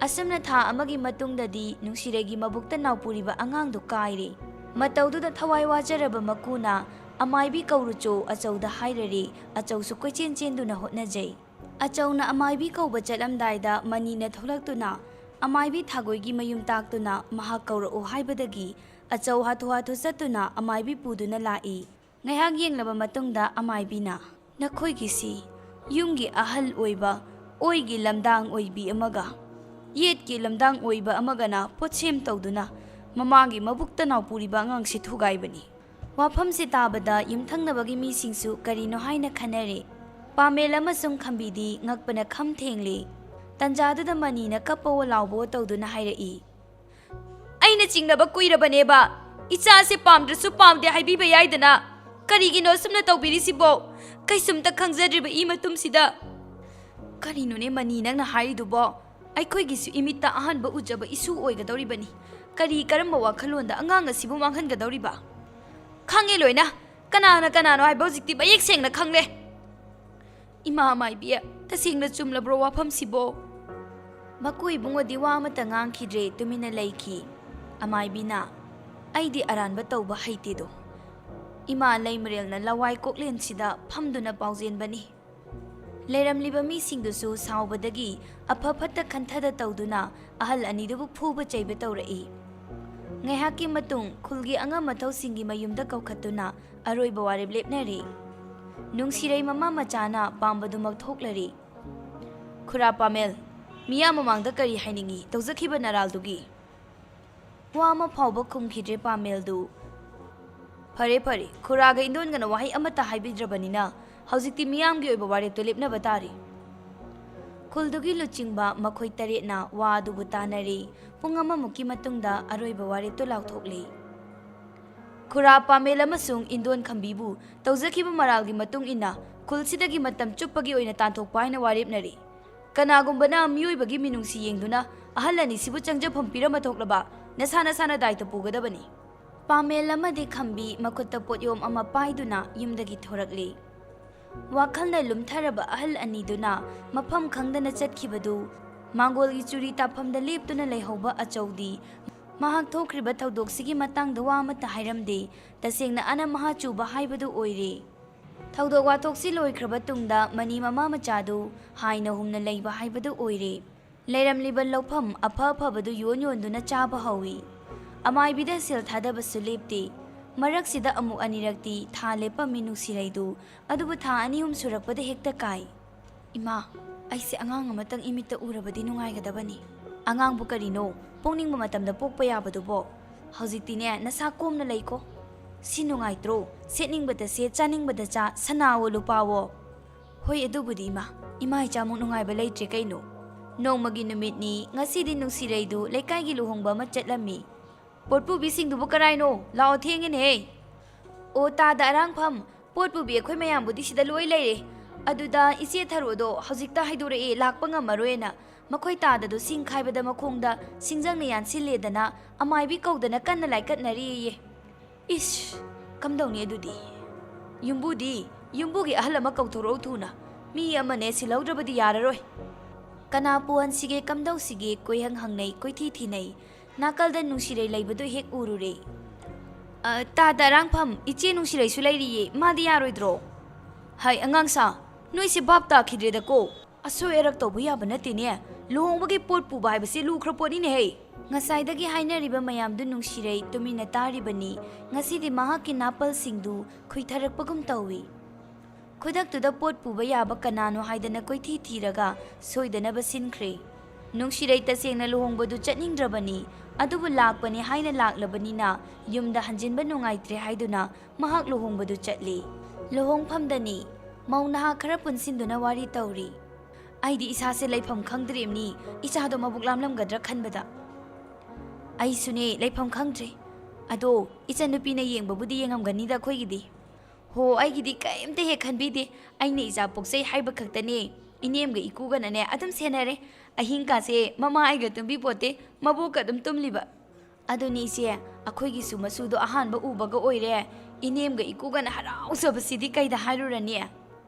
ꯑꯁꯨꯝꯅ ꯊꯥ ꯑꯃꯒꯤ ꯃꯇꯨꯡꯗꯗꯤ ꯅꯨꯡꯁꯤꯔꯩꯒꯤ ꯃꯕꯨꯛꯇ ꯅꯥꯎꯄꯨꯔꯤꯕ ꯑꯉꯥꯡꯗꯨ ꯀꯥꯏꯔꯦ꯫ ꯃꯇꯧꯗꯨꯗ ꯊꯋꯥꯏ ꯋꯥꯖꯔꯕ ꯃꯀꯨꯅ "ꯑꯃꯥꯏꯕꯤ ꯀꯧꯔꯨꯆꯣ" ꯑꯆꯧꯗ ꯍꯥꯏꯔꯔꯦ꯫ ꯑꯆꯧꯁꯨ ꯀꯣꯏꯆꯦꯟ ꯆꯦꯟꯗꯨꯅ ꯍꯣꯠꯅꯖꯩ꯫ ꯑꯆꯧꯅ ꯑꯃꯥꯏꯕꯤ ꯀꯧꯕ ꯆꯠꯂꯝꯗꯥꯏꯗ ꯃꯅꯤꯅ ꯊꯣꯛꯂꯛꯇꯨꯅ ꯑꯃꯥꯏꯕꯤ ꯊꯥꯒꯣꯏꯒꯤ ꯃꯌꯨꯝ ꯇꯥꯛꯇꯨꯅ ꯃꯍꯥꯛ ꯀꯧꯔꯛꯎ ꯍꯥꯏꯕꯗꯒꯤ ꯑꯆꯧ ꯍꯥꯊꯨ ꯍꯥꯊꯨ ꯆꯠꯇꯨꯅ ꯑꯃꯥꯏꯕꯤ ꯄꯨꯗꯨꯅ ꯂꯥꯛꯏ꯫ ꯉꯥꯏꯍꯥꯛ ꯌꯦꯡꯂꯕ ꯃꯇꯨꯡꯗ ꯑꯃꯥꯏꯕꯤꯅ, "ꯅꯈꯣꯏꯒꯤꯁꯤ ꯌꯨꯝꯒꯤ ꯑꯍꯜ ꯑꯣꯏꯕ ꯑꯣꯏꯒꯤ ꯂꯝꯗꯥꯡ ꯑꯣꯏꯕꯤ ꯑꯃꯒ ꯌꯦꯠꯀꯤ ꯂꯝꯗꯥꯡ ꯑꯣꯏꯕ ꯑꯃꯒꯅ ꯄꯣꯠꯁꯦꯝ ꯇꯧꯗꯨꯅ ꯃꯃꯥꯒꯤ ꯃꯕꯨꯛꯇ ꯅꯥꯎꯄꯨꯔꯤꯕ ꯑꯉꯥꯡꯁꯤ ꯊꯨꯒꯥꯏꯕꯅꯤ"꯫ ꯋꯥꯐꯝꯁꯤ ꯇꯥꯕꯗ ꯌꯨꯝꯊꯪꯅꯕꯒꯤ ꯃꯤꯁꯤꯡꯁꯨ ꯀꯔꯤꯅꯣ ꯍꯥꯏꯅ ꯈꯟꯅꯔꯦ꯫ ꯄꯥꯃꯦꯜ ꯑꯃꯁꯨꯡ ꯈꯝꯕꯤꯗꯤ ꯉꯛꯄꯅ ꯈꯝ ꯊꯦꯡꯂꯦ꯫ ꯇꯟꯖꯥꯗꯨꯗ ꯃꯅꯤꯅ ꯀꯞꯄꯋꯣ ꯂꯥꯎꯕꯋꯣ ꯇꯧꯗꯨꯅ ꯍꯥꯏꯔꯛꯏ, "ꯑꯩꯅ ꯆꯤꯡꯅꯕ ꯀꯨꯏꯔꯕꯅꯦꯕ꯫ ꯏꯆꯥꯁꯦ ꯄꯥꯝꯗ꯭ꯔꯁꯨ ꯄꯥꯝꯗꯦ ꯍꯥꯏꯕꯤꯕ ꯌꯥꯏꯗꯅ꯫ ꯀꯔꯤꯒꯤꯅꯣ ꯑꯁꯨꯝꯅ ꯇꯧꯕꯤꯔꯤꯁꯤꯕꯣ? ꯀꯩꯁꯨꯝꯇ ꯈꯪꯖꯗ꯭ꯔꯤꯕ ꯏ ꯃꯇꯨꯝꯁꯤꯗ"꯫ "ꯀꯔꯤꯅꯣꯅꯦ ꯃꯅꯤ ꯅꯪꯅ ꯍꯥꯏꯔꯤꯗꯨꯕꯣ? ꯑꯩꯈꯣꯏꯒꯤꯁꯨ ꯏꯃꯤꯠꯇ ꯑꯍꯥꯟꯕ ꯎꯖꯕ ꯏꯁꯨ ꯑꯣꯏꯒꯗꯧꯔꯤꯕꯅꯤ꯫ ꯀꯔꯤ ꯀꯔꯝꯕ ꯋꯥꯈꯜꯂꯣꯟꯗ ꯑꯉꯥꯡ ꯑꯁꯤꯕꯨ ꯃꯥꯡꯍꯟꯒꯗꯧꯔꯤꯕ?" "ꯈꯪꯉꯦ ꯂꯣꯏꯅ꯫ ꯀꯅꯥꯅ ꯀꯅꯥꯅꯣ ꯍꯥꯏꯕ ꯍꯧꯖꯤꯛꯇꯤ ꯃꯌꯦꯛ ꯁꯦꯡꯅ ꯈꯪꯂꯦ"꯫ "ꯏꯃꯥ ꯃꯥꯏꯕꯤ, ꯇꯁꯦꯡꯅ ꯆꯨꯝꯂꯕ꯭ꯔꯣ ꯋꯥꯐꯝꯁꯤꯕꯣ?" ꯃꯀꯨ ꯏꯕꯨꯡꯉꯣꯗꯤ ꯋꯥ ꯑꯃꯠꯇ ꯉꯥꯡꯈꯤꯗ꯭ꯔꯦ, ꯇꯨꯃꯤꯟꯅ ꯂꯩꯈꯤ꯫ ꯑꯃꯥꯏꯕꯤꯅ, "ꯑꯩꯗꯤ ꯑꯔꯥꯟꯕ ꯇꯧꯕ ꯍꯩꯇꯦꯗꯣ"꯫ ꯏꯃꯥ ꯂꯩꯃꯔꯦꯜꯅ ꯂꯋꯥꯏ ꯀꯣꯛꯂꯦꯟꯁꯤꯗ ꯐꯝꯗꯨꯅ ꯄꯥꯎꯖꯦꯟꯕꯅꯤ꯫ ꯂꯩꯔꯝꯂꯤꯕ ꯃꯤꯁꯤꯡꯗꯨꯁꯨ ꯁꯥꯎꯕꯗꯒꯤ ꯑꯐ ꯐꯠꯇ ꯈꯟꯊꯗ ꯇꯧꯗꯨꯅ ꯑꯍꯜ ꯑꯅꯤꯗꯨꯕꯨ ꯐꯨꯕ ꯆꯩꯕ ꯇꯧꯔꯛꯏ꯫ ꯉꯥꯏꯍꯥꯛꯀꯤ ꯃꯇꯨꯡ ꯈꯨꯜꯒꯤ ꯑꯉꯝ ꯑꯊꯧꯁꯤꯡꯒꯤ ꯃꯌꯨꯝꯗ ꯀꯧꯈꯠꯇꯨꯅ ꯑꯔꯣꯏꯕ ꯋꯥꯔꯦꯞ ꯂꯦꯞꯅꯔꯦ꯫ ꯅꯨꯡꯁꯤꯔꯩ ꯃꯃꯥ ꯃꯆꯥꯅ ꯄꯥꯝꯕꯗꯨꯃꯛ ꯊꯣꯛꯂꯔꯦ꯫ "ꯈꯨꯔꯥ ꯄꯥꯃꯦꯜ, ꯃꯤꯌꯥꯝ ꯃꯃꯥꯡꯗ ꯀꯔꯤ ꯍꯥꯏꯅꯤꯡꯏ ꯇꯧꯖꯈꯤꯕ ꯅꯔꯥꯜꯗꯨꯒꯤ?" ꯋꯥ ꯑꯃ ꯐꯥꯎꯕ ꯈꯨꯝꯈꯤꯗ꯭ꯔꯦ ꯄꯥꯃꯦꯜꯗꯨ꯫ "ꯐꯔꯦ ꯐꯔꯦ, ꯈꯨꯔꯥꯒ ꯏꯟꯗꯣꯟꯒꯅ ꯋꯥꯍꯩ ꯑꯃꯠꯇ ꯍꯥꯏꯕꯤꯗ꯭ꯔꯕꯅꯤꯅ ꯍꯧꯖꯤꯛꯇꯤ ꯃꯤꯌꯥꯝꯒꯤ ꯑꯣꯏꯕ ꯋꯥꯔꯦꯞꯇꯨ ꯂꯦꯞꯅꯕ ꯇꯥꯔꯦ"꯫ ꯈꯨꯜꯗꯨꯒꯤ ꯂꯨꯆꯤꯡꯕ ꯃꯈꯣꯏ ꯇꯔꯦꯠꯅ ꯋꯥ ꯑꯗꯨꯕꯨ ꯇꯥꯅꯔꯦ꯫ ꯄꯨꯡ ꯑꯃꯃꯨꯛꯀꯤ ꯃꯇꯨꯡꯗ ꯑꯔꯣꯏꯕ ꯋꯥꯔꯦꯞꯇꯨ ꯂꯥꯎꯊꯣꯛꯂꯦ꯫ "ꯈꯨꯔꯥ ꯄꯥꯃꯦꯜ ꯑꯃꯁꯨꯡ ꯏꯟꯗꯣꯟ ꯈꯝꯕꯤꯕꯨ ꯇꯧꯖꯈꯤꯕ ꯃꯔꯥꯜꯒꯤ ꯃꯇꯨꯡ ꯏꯟꯅ ꯈꯨꯜꯁꯤꯗꯒꯤ ꯃꯇꯝ ꯆꯨꯞꯄꯒꯤ ꯑꯣꯏꯅ ꯇꯥꯟꯊꯣꯛꯄ ꯍꯥꯏꯅ ꯋꯥꯔꯦꯞꯅꯔꯤ꯫ ꯀꯅꯥꯒꯨꯝꯕꯅ ꯃꯤꯑꯣꯏꯕꯒꯤ ꯃꯤꯅꯨꯡꯁꯤ ꯌꯦꯡꯗꯨꯅ ꯑꯍꯜ ꯑꯅꯤꯁꯤꯕꯨ ꯆꯪꯖꯐꯝ ꯄꯤꯔꯝꯕ ꯊꯣꯛꯂꯕ ꯅꯁꯥ ꯅꯁꯥꯅ ꯗꯥꯏꯇ ꯄꯨꯒꯗꯕꯅꯤ"꯫ ꯄꯥꯃꯦꯜ ꯑꯃꯗꯤ ꯈꯝꯕꯤ ꯃꯈꯨꯠꯇ ꯄꯣꯠꯌꯣꯝ ꯑꯃ ꯄꯥꯏꯗꯨꯅ ꯌꯨꯝꯗꯒꯤ ꯊꯣꯔꯛꯂꯤ꯫ ꯋꯥꯈꯜꯅ ꯂꯨꯝꯊꯔꯕ ꯑꯍꯜ ꯑꯅꯤꯗꯨꯅ ꯃꯐꯝ ꯈꯪꯗꯅ ꯆꯠꯈꯤꯕꯗꯨ ꯃꯥꯡꯒꯣꯜꯒꯤ ꯆꯨꯔꯤ ꯇꯥꯐꯝꯗ ꯂꯦꯞꯇꯨꯅ ꯂꯩꯍꯧꯕ ꯑꯆꯧꯗꯤ ꯃꯍꯥꯛ ꯊꯣꯛꯈ꯭ꯔꯤꯕ ꯊꯧꯗꯣꯛꯁꯤꯒꯤ ꯃꯇꯥꯡꯗ ꯋꯥ ꯑꯃꯠꯇ ꯍꯥꯏꯔꯝꯗꯦ꯫ ꯇꯁꯦꯡꯅ ꯑꯅꯝ ꯑꯍꯥ ꯆꯨꯕ ꯍꯥꯏꯕꯗꯨ ꯑꯣꯏꯔꯦ꯫ ꯊꯧꯗꯣꯛ ꯋꯥꯊꯣꯛꯁꯤ ꯂꯣꯏꯈ꯭ꯔꯕ ꯇꯨꯡꯗ ꯃꯅꯤ ꯃꯃꯥ ꯃꯆꯥꯗꯨ ꯍꯥꯏꯅ ꯍꯨꯝꯅ ꯂꯩꯕ ꯍꯥꯏꯕꯗꯨ ꯑꯣꯏꯔꯦ꯫ ꯂꯩꯔꯝꯂꯤꯕ ꯂꯧꯐꯝ ꯑꯐ ꯑꯐꯕꯗꯨ ꯌꯣꯟ ꯌꯣꯟꯗꯨꯅ ꯆꯥꯕ ꯍꯧꯏ꯫ ꯑꯃꯥꯏꯕꯤꯗ ꯁꯦꯜ ꯊꯥꯗꯕꯁꯨ ꯂꯦꯞꯇꯦ꯫ ꯃꯔꯛꯁꯤꯗ ꯑꯃꯨꯛ ꯑꯅꯤꯔꯛꯇꯤ ꯊꯥ ꯂꯦꯞꯄꯝꯃꯤ ꯅꯨꯡꯁꯤꯔꯩꯗꯨ, ꯑꯗꯨꯕꯨ ꯊꯥ ꯑꯅꯤ ꯑꯍꯨꯝ ꯁꯨꯔꯛꯄꯗ ꯍꯦꯛꯇ ꯀꯥꯏ꯫ "ꯏꯃꯥ, ꯑꯩꯁꯦ ꯑꯉꯥꯡ ꯑꯃꯇꯪ ꯏꯃꯤꯠꯇ ꯎꯔꯕꯗꯤ ꯅꯨꯡꯉꯥꯏꯒꯗꯕꯅꯤ꯫" "ꯑꯉꯥꯡꯕꯨ ꯀꯔꯤꯅꯣ? ꯄꯣꯛꯅꯤꯡꯕ ꯃꯇꯝꯗ ꯄꯣꯛꯄ ꯌꯥꯕꯗꯨꯕꯣ? ꯍꯧꯖꯤꯛꯇꯤꯅꯦ, ꯅꯁꯥ ꯀꯣꯝꯅ ꯂꯩꯀꯣ꯫ ꯁꯤ ꯅꯨꯡꯉꯥꯏꯇ꯭ꯔꯣ? ꯁꯦꯠꯅꯤꯡꯕꯗ ꯁꯦꯠ, ꯆꯥꯅꯤꯡꯕꯗ ꯆꯥ, ꯁꯅꯥꯋꯣ ꯂꯨꯄꯥꯋꯣ꯫" "ꯍꯣꯏ, ꯑꯗꯨꯕꯨꯗꯤ ꯏꯃꯥ, ꯏꯃꯥ ꯏꯆꯥꯃꯨꯛ ꯅꯨꯡꯉꯥꯏꯕ ꯂꯩꯇ꯭ꯔꯦ ꯀꯩꯅꯣ꯫" ꯅꯣꯡꯃꯒꯤ ꯅꯨꯃꯤꯠꯅꯤ꯫ ꯉꯁꯤꯗꯤ ꯅꯨꯡꯁꯤꯔꯩꯗꯨ ꯂꯩꯀꯥꯏꯒꯤ ꯂꯨꯍꯣꯡꯕ ꯑꯃ ꯆꯠꯂꯝꯃꯤ꯫ "ꯄꯣꯠꯄꯨꯕꯤꯁꯤꯡꯗꯨꯕꯨ ꯀꯔꯥꯏꯅꯣ? ꯂꯥꯛꯑꯣ, ꯊꯦꯡꯉꯦꯅꯦꯍꯦ!" "ꯑꯣ, ꯇꯥꯗ ꯑꯔꯥꯡꯐꯝ, ꯄꯣꯠ ꯄꯨꯕꯤ ꯑꯩꯈꯣꯏ ꯃꯌꯥꯝꯕꯨꯗꯤ ꯁꯤꯗ ꯂꯣꯏ ꯂꯩꯔꯦ꯫ ꯑꯗꯨꯗ ꯏꯆꯦ ꯊꯔꯣꯗꯣ ꯍꯧꯖꯤꯛꯇ ꯍꯥꯏꯗꯣꯔꯛꯑꯦ, ꯂꯥꯛꯄ ꯉꯝꯃꯔꯣꯏꯅ꯫ ꯃꯈꯣꯏ ꯇꯥꯗꯗꯣ ꯁꯤꯡ ꯈꯥꯏꯕꯗ ꯃꯈꯣꯡꯗ ꯁꯤꯡꯖꯪꯅ ꯌꯥꯟꯁꯤꯜꯂꯦꯗꯅ ꯑꯃꯥꯏꯕꯤ ꯀꯧꯗꯅ ꯀꯟꯅ ꯂꯥꯏꯀꯠꯅꯔꯤꯌꯦ꯫" "ꯏꯁ, ꯀꯝꯗꯧꯅꯤ ꯑꯗꯨꯗꯤ? ꯌꯨꯝꯕꯨꯗꯤ, ꯌꯨꯝꯕꯨꯒꯤ ꯑꯍꯜ ꯑꯃ ꯀꯧꯊꯣꯔꯛꯎ ꯊꯨꯅ꯫ ꯃꯤ ꯑꯃꯅꯦ ꯁꯤꯜꯍꯧꯗ꯭ꯔꯕꯗꯤ ꯌꯥꯔꯔꯣꯏ꯫" ꯀꯅꯥ ꯄꯨꯍꯟꯁꯤꯒꯦ, ꯀꯝꯗꯧꯁꯤꯒꯦ ꯀꯣꯏꯍꯪ ꯍꯪꯅꯩ, ꯀꯣꯏꯊꯤ ꯊꯤꯅꯩ꯫ ꯅꯥꯀꯜꯗ ꯅꯨꯡꯁꯤꯔꯩ ꯂꯩꯕꯗꯨ ꯍꯦꯛ ꯎꯔꯨꯔꯦ꯫ "ꯑ, ꯇꯥꯗ ꯑꯔꯥꯡꯐꯝ, ꯏꯆꯦ ꯅꯨꯡꯁꯤꯔꯩꯁꯨ ꯂꯩꯔꯤꯌꯦ, ꯃꯥꯗꯤ ꯌꯥꯔꯣꯏꯗ꯭ꯔꯣ?" "ꯍꯥꯏ, ꯑꯉꯥꯡꯁꯥ, ꯅꯣꯏꯁꯦ ꯚꯥꯞ ꯇꯥꯈꯤꯗ꯭ꯔꯦꯗꯀꯣ꯫ ꯑꯁꯣꯏ ꯑꯔꯛ ꯇꯧꯕ ꯌꯥꯕ ꯅꯠꯇꯦꯅꯦ꯫ ꯂꯨꯍꯣꯡꯕꯒꯤ ꯄꯣꯠ ꯄꯨꯕ ꯍꯥꯏꯕꯁꯤ ꯂꯨꯈ꯭ꯔ ꯄꯣꯠꯅꯤꯅꯦꯍꯦ꯫" ꯉꯁꯥꯏꯗꯒꯤ ꯍꯥꯏꯅꯔꯤꯕ ꯃꯌꯥꯝꯗꯨ ꯅꯨꯡꯁꯤꯔꯩ ꯇꯨꯃꯤꯟꯅ ꯇꯥꯔꯤꯕꯅꯤ꯫ ꯉꯁꯤꯗꯤ ꯃꯍꯥꯛꯀꯤ ꯅꯥꯄꯜꯁꯤꯡꯗꯨ ꯈꯨꯏꯊꯔꯛꯄꯒꯨꯝ ꯇꯧꯏ꯫ ꯈꯨꯗꯛꯇꯨꯗ ꯄꯣꯠ ꯄꯨꯕ ꯌꯥꯕ ꯀꯅꯥꯅꯣ ꯍꯥꯏꯗꯅ ꯀꯣꯏꯊꯤ ꯊꯤꯔꯒ ꯁꯣꯏꯗꯅꯕ ꯁꯤꯟꯈ꯭ꯔꯦ꯫ ꯅꯨꯡꯁꯤꯔꯩ ꯇꯁꯦꯡꯅ ꯂꯨꯍꯣꯡꯕꯗꯨ ꯆꯠꯅꯤꯡꯗ꯭ꯔꯕꯅꯤ, ꯑꯗꯨꯕꯨ ꯂꯥꯛꯄꯅꯤ ꯍꯥꯏꯅ ꯂꯥꯛꯂꯕꯅꯤꯅ ꯌꯨꯝꯗ ꯍꯟꯖꯤꯟꯕ ꯅꯨꯡꯉꯥꯏꯇ꯭ꯔꯦ ꯍꯥꯏꯗꯨꯅ ꯃꯍꯥꯛ ꯂꯨꯍꯣꯡꯕꯗꯨ ꯆꯠꯂꯤ꯫ ꯂꯨꯍꯣꯡꯐꯝꯗꯅꯤ꯫ ꯃꯧ ꯅꯍꯥ ꯈꯔ ꯄꯨꯟꯁꯤꯟꯗꯨꯅ ꯋꯥꯔꯤ ꯇꯧꯔꯤ꯫ "ꯑꯩꯗꯤ ꯏꯁꯥꯁꯦ ꯂꯩꯐꯝ ꯈꯪꯗ꯭ꯔꯤꯕꯅꯤ, ꯏꯆꯥꯗꯣ ꯃꯕꯨꯛ ꯂꯥꯝꯂꯝꯒꯗ꯭ꯔꯥ ꯈꯟꯕꯗ꯫" "ꯑꯩꯁꯨꯅꯦ, ꯂꯩꯐꯝ ꯈꯪꯗ꯭ꯔꯦ꯫ ꯑꯗꯣ ꯏꯆꯟꯅꯨꯄꯤꯅ ꯌꯦꯡꯕꯕꯨꯗꯤ ꯌꯦꯡꯉꯝꯒꯅꯤꯗ ꯑꯩꯈꯣꯏꯒꯤꯗꯤ꯫" "ꯍꯣ, ꯑꯩꯒꯤꯗꯤ ꯀꯔꯤꯝꯇ ꯍꯦꯛ ꯈꯟꯕꯤꯗꯦ꯫ ꯑꯩꯅ ꯏꯆꯥ ꯄꯣꯛꯆꯩ ꯍꯥꯏꯕ ꯈꯛꯇꯅꯦ꯫ ꯏꯅꯦꯝꯒ ꯏꯀꯨꯒꯅꯅꯦ ꯑꯗꯨꯝ ꯁꯦꯟꯅꯔꯦ꯫ ꯑꯍꯤꯡ ꯀꯥꯁꯦ ꯃꯃꯥ ꯑꯩꯒ ꯇꯨꯝꯕꯤ ꯄꯣꯠꯇꯦ, ꯃꯕꯣꯛꯀ ꯑꯗꯨꯝ ꯇꯨꯝꯂꯤꯕ꯫" "ꯑꯗꯨꯅꯤ ꯏꯆꯦ, ꯑꯩꯈꯣꯏꯒꯤꯁꯨ ꯃꯆꯨꯗꯣ ꯑꯍꯥꯟꯕ ꯎꯕꯒ ꯑꯣꯏꯔꯦ꯫ ꯏꯅꯦꯝꯒ ꯏꯀꯨꯒꯅ ꯍꯔꯥꯎꯖꯕꯁꯤꯗꯤ ꯀꯩꯗ ꯍꯥꯏꯔꯨꯔꯅꯤ?"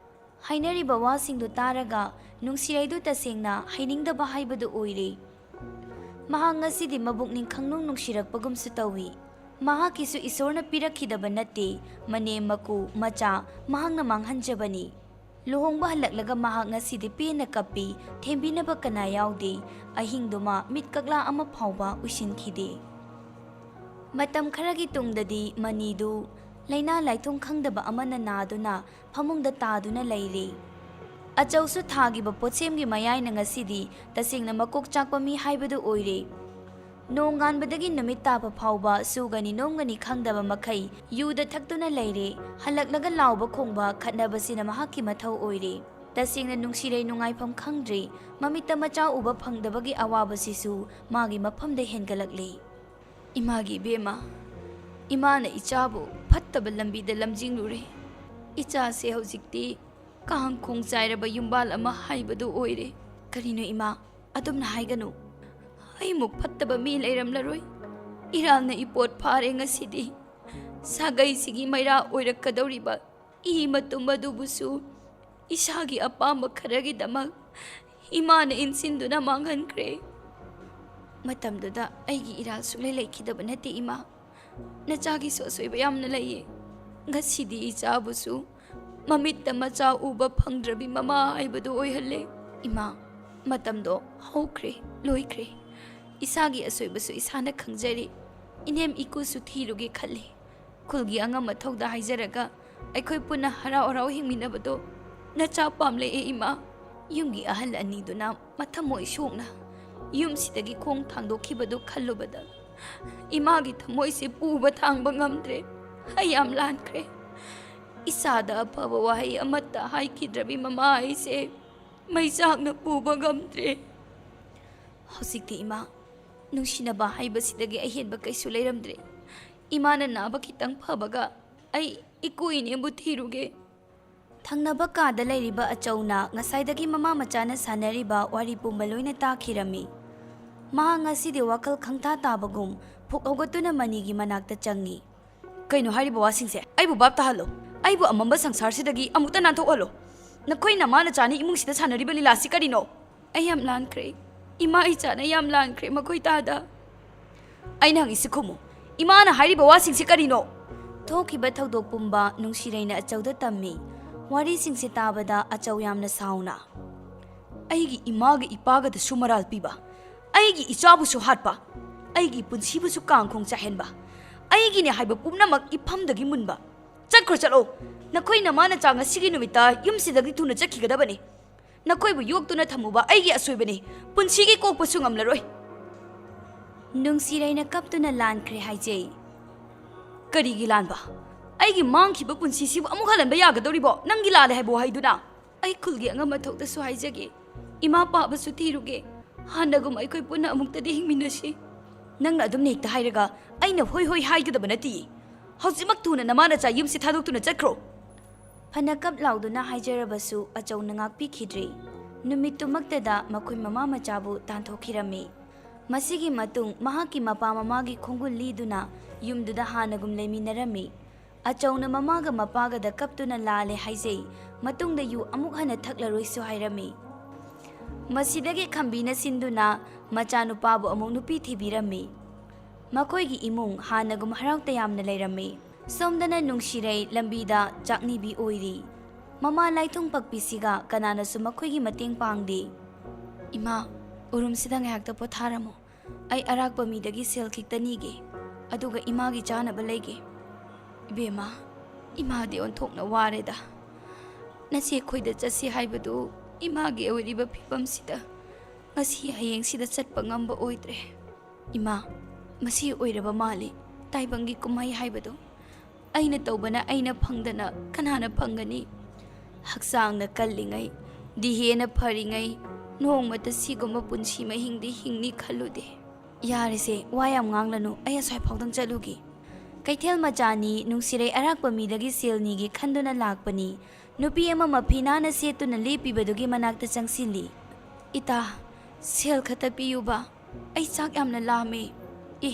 ꯍꯥꯏꯅꯔꯤꯕ ꯋꯥꯁꯤꯡꯗꯨ ꯇꯥꯔꯒ ꯅꯨꯡꯁꯤꯔꯩꯗꯨ ꯇꯁꯦꯡꯅ ꯍꯩꯅꯤꯡꯗꯕ ꯍꯥꯏꯕꯗꯨ ꯑꯣꯏꯔꯦ꯫ ꯃꯍꯥꯛ ꯉꯁꯤꯗꯤ ꯃꯕꯨꯛꯅꯤꯡ ꯈꯪꯅꯨꯡ ꯅꯨꯡꯁꯤꯔꯛꯄꯒꯨꯝꯁꯨ ꯇꯧꯏ꯫ ꯃꯍꯥꯛꯀꯤꯁꯨ ꯏꯁꯣꯔꯅ ꯄꯤꯔꯛꯈꯤꯗꯕ ꯅꯠꯇꯦ, ꯃꯅꯦꯝ, ꯃꯀꯨ, ꯃꯆꯥ ꯃꯍꯥꯛꯅ ꯃꯥꯡꯍꯟꯖꯕꯅꯤ꯫ ꯂꯨꯍꯣꯡꯕ ꯍꯜꯂꯛꯂꯒ ꯃꯍꯥꯛ ꯉꯁꯤꯗꯤ ꯄꯦꯟꯅ ꯀꯞꯄꯤ, ꯊꯦꯝꯕꯤꯅꯕ ꯀꯅꯥ ꯌꯥꯎꯗꯦ꯫ ꯑꯍꯤꯡꯗꯨꯃ ꯃꯤꯠ ꯀꯛꯂꯥ ꯑꯃ ꯐꯥꯎꯕ ꯎꯏꯁꯤꯟꯈꯤꯗꯦ꯫ ꯃꯇꯝ ꯈꯔꯒꯤ ꯇꯨꯡꯗꯗꯤ ꯃꯅꯤꯗꯨ ꯂꯥꯏꯅꯥ ꯂꯥꯏꯊꯨꯡ ꯈꯪꯗꯕ ꯑꯃꯅ ꯅꯥꯗꯨꯅ ꯐꯃꯨꯡꯗ ꯇꯥꯗꯨꯅ ꯂꯩꯔꯦ꯫ ꯑꯆꯧꯁꯨ ꯊꯥꯈꯤꯕ ꯄꯣꯠꯁꯦꯝꯒꯤ ꯃꯌꯥꯏꯅ ꯉꯁꯤꯗꯤ ꯇꯁꯦꯡꯅ ꯃꯀꯣꯛ ꯆꯥꯛꯄ ꯃꯤ ꯍꯥꯏꯕꯗꯨ ꯑꯣꯏꯔꯦ꯫ ꯅꯣꯡꯉꯥꯟꯕꯗꯒꯤ ꯅꯨꯃꯤꯠ ꯇꯥꯕ ꯐꯥꯎꯕ ꯁꯨꯒꯅꯤ ꯅꯣꯝꯒꯅꯤ ꯈꯪꯗꯕ ꯃꯈꯩ ꯌꯨꯗ ꯊꯛꯇꯨꯅ ꯂꯩꯔꯦ꯫ ꯍꯜꯂꯛꯂꯒ ꯂꯥꯎꯕ ꯈꯣꯡꯕ, ꯈꯠꯅꯕꯁꯤꯅ ꯃꯍꯥꯛꯀꯤ ꯃꯊꯧ ꯑꯣꯏꯔꯦ꯫ ꯇꯁꯦꯡꯅ ꯅꯨꯡꯁꯤꯔꯩ ꯅꯨꯡꯉꯥꯏꯐꯝ ꯈꯪꯗ꯭ꯔꯦ꯫ ꯃꯃꯤꯠꯇ ꯃꯆꯥ ꯎꯕ ꯐꯪꯗꯕꯒꯤ ꯑꯋꯥꯕꯁꯤꯁꯨ ꯃꯥꯒꯤ ꯃꯐꯝꯗ ꯍꯦꯟꯒꯠꯂꯛꯂꯦ꯫ ꯏꯃꯥꯒꯤ ꯏꯕꯦꯝꯃ, ꯏꯃꯥꯅ ꯏꯆꯥꯕꯨ ꯐꯠꯇꯕ ꯂꯝꯕꯤꯗ ꯂꯝꯖꯤꯡꯂꯨꯔꯦ꯫ ꯏꯆꯥꯁꯦ ꯍꯧꯖꯤꯛꯇꯤ ꯀꯥꯡ ꯈꯣꯡ ꯆꯥꯏꯔꯕ ꯌꯨꯝꯕꯥꯜ ꯑꯃ ꯍꯥꯏꯕꯗꯨ ꯑꯣꯏꯔꯦ꯫ ꯀꯔꯤꯅꯣ ꯏꯃꯥ? ꯑꯗꯨꯝꯅ ꯍꯥꯏꯒꯅꯨ꯫ ꯑꯩꯃꯨꯛ ꯐꯠꯇꯕ ꯃꯤ ꯂꯩꯔꯝꯂꯔꯣꯏ꯫ ꯏꯔꯥꯜꯅ ꯏꯄꯣꯠ ꯐꯥꯔꯦ ꯉꯁꯤꯗꯤ꯫ ꯁꯥꯒꯩꯁꯤꯒꯤ ꯃꯩꯔꯥ ꯑꯣꯏꯔꯛꯀꯗꯧꯔꯤꯕ ꯏ ꯃꯇꯨꯝ ꯑꯗꯨꯕꯨꯁꯨ ꯏꯁꯥꯒꯤ ꯑꯄꯥꯝꯕ ꯈꯔꯒꯤꯗꯃꯛ ꯏꯃꯥꯅ ꯏꯟꯁꯤꯟꯗꯨꯅ ꯃꯥꯡꯍꯟꯈ꯭ꯔꯦ꯫ ꯃꯇꯝꯗꯨꯗ ꯑꯩꯒꯤ ꯏꯔꯥꯜ ꯁꯨꯛꯂꯩ ꯂꯩꯈꯤꯗꯕ ꯅꯠꯇꯦ ꯏꯃꯥ꯫ ꯅꯆꯥꯒꯤꯁꯨ ꯑꯁꯣꯏꯕ ꯌꯥꯝꯅ ꯂꯩꯌꯦ꯫ ꯉꯁꯤꯗꯤ ꯏꯆꯥꯕꯨꯁꯨ ꯃꯃꯤꯠꯇ ꯃꯆꯥ ꯎꯕ ꯐꯪꯗ꯭ꯔꯕꯤ ꯃꯃꯥ ꯍꯥꯏꯕꯗꯨ ꯑꯣꯏꯍꯜꯂꯦ꯫ ꯏꯃꯥ, ꯃꯇꯝꯗꯣ ꯍꯧꯈ꯭ꯔꯦ, ꯂꯣꯏꯈ꯭ꯔꯦ꯫ ꯏꯁꯥꯒꯤ ꯑꯁꯣꯏꯕꯁꯨ ꯏꯁꯥꯅ ꯈꯪꯖꯔꯦ꯫ ꯏꯅꯦꯝ ꯏꯀꯨꯁꯨ ꯊꯤꯔꯨꯒꯦ ꯈꯜꯂꯤ꯫ ꯈꯨꯜꯒꯤ ꯑꯉꯝ ꯑꯊꯧꯗ ꯍꯥꯏꯖꯔꯒ ꯑꯩꯈꯣꯏ ꯄꯨꯟꯅ ꯍꯔꯥꯎ ꯍꯔꯥꯎ ꯍꯤꯡꯃꯤꯟꯅꯕꯗꯣ ꯅꯆꯥ ꯄꯥꯝꯂꯛꯑꯦ ꯏꯃꯥ꯫ ꯌꯨꯝꯒꯤ ꯑꯍꯜ ꯑꯅꯤꯗꯨꯅ ꯃꯊꯃꯣꯏ ꯁꯣꯛꯅ ꯌꯨꯝꯁꯤꯗꯒꯤ ꯈꯣꯡ ꯊꯥꯡꯗꯣꯛꯈꯤꯕꯗꯨ ꯈꯜꯂꯨꯕꯗ ꯏꯃꯥꯒꯤ ꯊꯃꯣꯏꯁꯦ ꯄꯨꯕ ꯊꯥꯡꯕ ꯉꯝꯗ꯭ꯔꯦ꯫ ꯑꯩ ꯌꯥꯝ ꯂꯥꯟꯈ꯭ꯔꯦ꯫ ꯏꯆꯥꯗ ꯑꯐꯕ ꯋꯥꯍꯩ ꯑꯃꯠꯇ ꯍꯥꯏꯈꯤꯗ꯭ꯔꯕꯤ ꯃꯃꯥ ꯑꯩꯁꯦ ꯃꯩꯆꯥꯛꯅ ꯄꯨꯕ ꯉꯝꯗ꯭ꯔꯦ꯫ ꯍꯧꯖꯤꯛꯇꯤ ꯏꯃꯥ, ꯅꯨꯡꯁꯤꯅꯕ ꯍꯥꯏꯕꯁꯤꯗꯒꯤ ꯑꯍꯦꯟꯕ ꯀꯩꯁꯨ ꯂꯩꯔꯝꯗ꯭ꯔꯦ꯫ ꯏꯃꯥꯅ ꯅꯥꯕ ꯈꯤꯇꯪ ꯐꯕꯒ ꯑꯩ ꯏꯀꯨ ꯏꯅꯦꯕꯨ ꯊꯤꯔꯨꯒꯦ꯫ ꯊꯪꯅꯕ ꯀꯥꯗ ꯂꯩꯔꯤꯕ ꯑꯆꯧꯅ ꯉꯁꯥꯏꯗꯒꯤ ꯃꯃꯥ ꯃꯆꯥꯅ ꯁꯥꯟꯅꯔꯤꯕ ꯋꯥꯔꯤ ꯄꯨꯝꯕ ꯂꯣꯏꯅ ꯇꯥꯈꯤꯔꯝꯃꯤ꯫ ꯃꯍꯥꯛ ꯉꯁꯤꯗꯤ ꯋꯥꯈꯜ ꯈꯪꯇꯥ ꯇꯥꯕꯒꯨꯝ ꯐꯨꯛ ꯍꯧꯒꯠꯇꯨꯅ ꯃꯅꯤꯒꯤ ꯃꯅꯥꯛꯇ ꯆꯪꯉꯤ꯫ ꯀꯩꯅꯣ ꯍꯥꯏꯔꯤꯕ ꯋꯥꯁꯤꯡꯁꯦ? ꯑꯩꯕꯨ ꯚꯥꯞ ꯇꯥꯍꯜꯂꯣ꯫ ꯑꯩꯕꯨ ꯑꯃꯝꯕ ꯁꯪꯁꯥꯔꯁꯤꯗꯒꯤ ꯑꯃꯨꯛꯇ ꯅꯥꯟꯊꯣꯛꯍꯜꯂꯣ꯫ ꯅꯈꯣꯏ ꯅꯃꯥ ꯅꯆꯥꯅ ꯏꯃꯨꯡꯁꯤꯗ ꯁꯥꯟꯅꯔꯤꯕ ꯂꯤꯂꯥꯁꯤ ꯀꯔꯤꯅꯣ? ꯑꯩ ꯌꯥꯝ ꯂꯥꯟꯈ꯭ꯔꯦ꯫ ꯏꯃꯥ ꯏꯆꯥꯅ ꯌꯥꯝ ꯂꯥꯟꯈ꯭ꯔꯦ ꯃꯈꯣꯏ ꯇꯥꯗ꯫ ꯑꯩꯅ ꯍꯪꯉꯤꯁꯤ ꯈꯨꯝꯃꯨ꯫ ꯏꯃꯥꯅ ꯍꯥꯏꯔꯤꯕ ꯋꯥꯁꯤꯡꯁꯤ ꯀꯔꯤꯅꯣ? ꯊꯣꯛꯈꯤꯕ ꯊꯧꯗꯣꯛ ꯄꯨꯝꯕ ꯅꯨꯡꯁꯤꯔꯩꯅ ꯑꯆꯧꯗ ꯇꯝꯃꯤ꯫ ꯋꯥꯔꯤꯁꯤꯡꯁꯤ ꯇꯥꯕꯗ ꯑꯆꯧ ꯌꯥꯝꯅ ꯁꯥꯎꯅ, "ꯑꯩꯒꯤ ꯏꯃꯥꯒ ꯏꯄꯥꯒꯗꯁꯨ ꯃꯔꯥꯜ ꯄꯤꯕ, ꯑꯩꯒꯤ ꯏꯆꯥꯕꯨꯁꯨ ꯍꯥꯠꯄ, ꯑꯩꯒꯤ ꯄꯨꯟꯁꯤꯕꯨꯁꯨ ꯀꯥꯡꯈꯣꯡ ꯆꯥꯏꯍꯟꯕ, ꯑꯩꯒꯤꯅꯦ ꯍꯥꯏꯕ ꯄꯨꯝꯅꯃꯛ ꯏꯐꯝꯗꯒꯤ ꯃꯨꯟꯕ꯫ ꯆꯠꯈ꯭ꯔꯣ, ꯆꯠꯂꯣ꯫ ꯅꯈꯣꯏ ꯅꯃꯥ ꯅꯆꯥ ꯉꯁꯤꯒꯤ ꯅꯨꯃꯤꯠꯇ ꯌꯨꯝꯁꯤꯗꯒꯤ ꯊꯨꯅ ꯆꯠꯈꯤꯒꯗꯕꯅꯤ꯫ ꯅꯈꯣꯏꯕꯨ ꯌꯣꯛꯇꯨꯅ ꯊꯝꯃꯨꯕ ꯑꯩꯒꯤ ꯑꯁꯣꯏꯕꯅꯤ꯫ ꯄꯨꯟꯁꯤꯒꯤ ꯀꯣꯛꯄꯁꯨ ꯉꯝꯂꯔꯣꯏ꯫" ꯅꯨꯡꯁꯤꯔꯩꯅ ꯀꯞꯇꯨꯅ ꯂꯥꯟꯈ꯭ꯔꯦ ꯍꯥꯏꯖꯩ꯫ "ꯀꯔꯤꯒꯤ ꯂꯥꯟꯕ? ꯑꯩꯒꯤ ꯃꯥꯡꯈꯤꯕ ꯄꯨꯟꯁꯤꯁꯤꯕꯨ ꯑꯃꯨꯛ ꯍꯜꯍꯟꯕ ꯌꯥꯒꯗꯧꯔꯤꯕꯣ ꯅꯪꯒꯤ ꯂꯥꯜꯂꯦ ꯍꯥꯏꯕ ꯋꯥꯍꯩꯗꯨꯅ? ꯑꯩ ꯈꯨꯜꯒꯤ ꯑꯉꯝ ꯑꯊꯧꯗꯁꯨ ꯍꯥꯏꯖꯒꯦ꯫ ꯏꯃꯥ ꯄꯥꯕꯁꯨ ꯊꯤꯔꯨꯒꯦ꯫ ꯍꯥꯟꯅꯒꯨꯝ ꯑꯩꯈꯣꯏ ꯄꯨꯟꯅ ꯑꯃꯨꯛꯇꯗꯤ ꯍꯤꯡꯃꯤꯟꯅꯁꯤ꯫" ꯅꯪꯅ ꯑꯗꯨꯝꯅ ꯍꯦꯛꯇ ꯍꯥꯏꯔꯒ ꯑꯩꯅ ꯍꯣꯏ ꯍꯣꯏ ꯍꯥꯏꯒꯗꯕ ꯅꯠꯇꯤꯌꯦ꯫ ꯍꯧꯖꯤꯛꯃꯛ ꯊꯨꯅ ꯅꯃꯥ ꯅꯆꯥ ꯌꯨꯝꯁꯤ ꯊꯥꯗꯣꯛꯇꯨꯅ ꯆꯠꯈ꯭ꯔꯣ꯫ ꯐꯅ ꯀꯞ ꯂꯥꯎꯗꯨꯅ ꯍꯥꯏꯖꯔꯕꯁꯨ ꯑꯆꯧꯅ ꯉꯥꯛꯄꯤꯈꯤꯗ꯭ꯔꯦ꯫ ꯅꯨꯃꯤꯠꯇꯨꯃꯛꯇꯗ ꯃꯈꯣꯏ ꯃꯃꯥ ꯃꯆꯥꯕꯨ ꯇꯥꯟꯊꯣꯛꯈꯤꯔꯝꯃꯤ꯫ ꯃꯁꯤꯒꯤ ꯃꯇꯨꯡ ꯃꯍꯥꯛꯀꯤ ꯃꯄꯥ ꯃꯃꯥꯒꯤ ꯈꯣꯡꯒꯨꯜ ꯂꯤꯗꯨꯅ ꯌꯨꯝꯗꯨꯗ ꯍꯥꯟꯅꯒꯨꯝ ꯂꯩꯃꯤꯟꯅꯔꯝꯃꯤ꯫ ꯑꯆꯧꯅ ꯃꯃꯥꯒ ꯃꯄꯥꯒꯗ ꯀꯞꯇꯨꯅ ꯂꯥꯜꯂꯦ ꯍꯥꯏꯖꯩ, ꯃꯇꯨꯡꯗ ꯌꯨ ꯑꯃꯨꯛ ꯍꯟꯅ ꯊꯛꯂꯔꯣꯏꯁꯨ ꯍꯥꯏꯔꯝꯃꯤ꯫ ꯃꯁꯤꯗꯒꯤ ꯈꯝꯕꯤꯅ ꯁꯤꯟꯗꯨꯅ ꯃꯆꯥꯅꯨꯄꯥꯕꯨ ꯑꯃꯨꯛ ꯅꯨꯄꯤ ꯊꯤꯕꯤꯔꯝꯃꯤ꯫ ꯃꯈꯣꯏꯒꯤ ꯏꯃꯨꯡ ꯍꯥꯟꯅꯒꯨꯝ ꯍꯔꯥꯎ ꯇꯌꯥꯝꯅ ꯂꯩꯔꯝꯃꯤ꯫ ꯁꯣꯝꯗꯅ ꯅꯨꯡꯁꯤꯔꯩ ꯂꯝꯕꯤꯗ ꯆꯥꯛꯅꯤꯕꯤ ꯑꯣꯏꯔꯤ꯫ ꯃꯃꯥ ꯂꯥꯏꯊꯨꯡ ꯄꯛꯄꯤꯁꯤꯒ ꯀꯅꯥꯅꯁꯨ ꯃꯈꯣꯏꯒꯤ ꯃꯇꯦꯡ ꯄꯥꯡꯗꯦ꯫ "ꯏꯃꯥ, ꯎꯔꯨꯝꯁꯤꯗ ꯉꯥꯏꯍꯥꯛꯇ ꯄꯣꯊꯥꯔꯝꯃꯨ꯫ ꯑꯩ ꯑꯔꯥꯛꯄ ꯃꯤꯗꯒꯤ ꯁꯦꯜ ꯈꯤꯛꯇ ꯅꯤꯒꯦ, ꯑꯗꯨꯒ ꯏꯃꯥꯒꯤ ꯆꯥꯅꯕ ꯂꯩꯒꯦ꯫" "ꯏꯕꯦꯝꯃ, ꯏꯃꯥꯗꯤ ꯑꯣꯟꯊꯣꯛꯅ ꯋꯥꯔꯦꯗ꯫ ꯅꯆꯦ ꯈꯣꯏꯗ ꯆꯠꯁꯤ ꯍꯥꯏꯕꯗꯨ ꯏꯃꯥꯒꯤ ꯑꯣꯏꯔꯤꯕ ꯐꯤꯕꯝꯁꯤꯗ ꯉꯁꯤ ꯍꯌꯦꯡꯁꯤꯗ ꯆꯠꯄ ꯉꯝꯕ ꯑꯣꯏꯗ꯭ꯔꯦ꯫ ꯏꯃꯥ, ꯃꯁꯤ ꯑꯣꯏꯔꯕ ꯃꯥꯜꯂꯤ ꯇꯥꯏꯕꯪꯒꯤ ꯀꯨꯝꯍꯩ ꯍꯥꯏꯕꯗꯨ꯫ ꯑꯩꯅ ꯇꯧꯕꯅ ꯑꯩꯅ ꯐꯪꯗꯅ ꯀꯅꯥꯅ ꯐꯪꯒꯅꯤ? ꯍꯛꯆꯥꯡꯅ ꯀꯜꯂꯤꯉꯩ, ꯗꯤꯍꯦꯅ ꯐꯔꯤꯉꯩ, ꯅꯣꯡꯃꯇ ꯁꯤꯒꯨꯝꯕ ꯄꯨꯟꯁꯤ ꯃꯍꯤꯡꯗꯤ ꯍꯤꯡꯅꯤ ꯈꯜꯂꯨꯗꯦ꯫" "ꯌꯥꯔꯦꯁꯦ, ꯋꯥ ꯌꯥꯝ ꯉꯥꯡꯂꯅꯨ, ꯑꯩ ꯑꯁ꯭ꯋꯥꯏ ꯐꯥꯎꯗꯪ ꯆꯠꯂꯨꯒꯦ꯫" ꯀꯩꯊꯦꯜ ꯃꯆꯥꯅꯤ ꯅꯨꯡꯁꯤꯔꯩ ꯑꯔꯥꯛꯄ ꯃꯤꯗꯒꯤ ꯁꯦꯜ ꯅꯤꯒꯦ ꯈꯟꯗꯨꯅ ꯂꯥꯛꯄꯅꯤ꯫ ꯅꯨꯄꯤ ꯑꯃ ꯃꯐꯤ ꯅꯥꯟꯅ ꯁꯦꯠꯇꯨꯅ ꯂꯦꯞꯄꯤꯕꯗꯨꯒꯤ ꯃꯅꯥꯛꯇ ꯆꯪꯁꯤꯜꯂꯤ꯫ "ꯏꯇꯥ, ꯁꯦꯜ ꯈꯛꯇ ꯄꯤꯌꯨꯕ, ꯑꯩ ꯆꯥꯛ ꯌꯥꯝꯅ ꯂꯥꯝꯃꯦ꯫" "ꯑꯦ,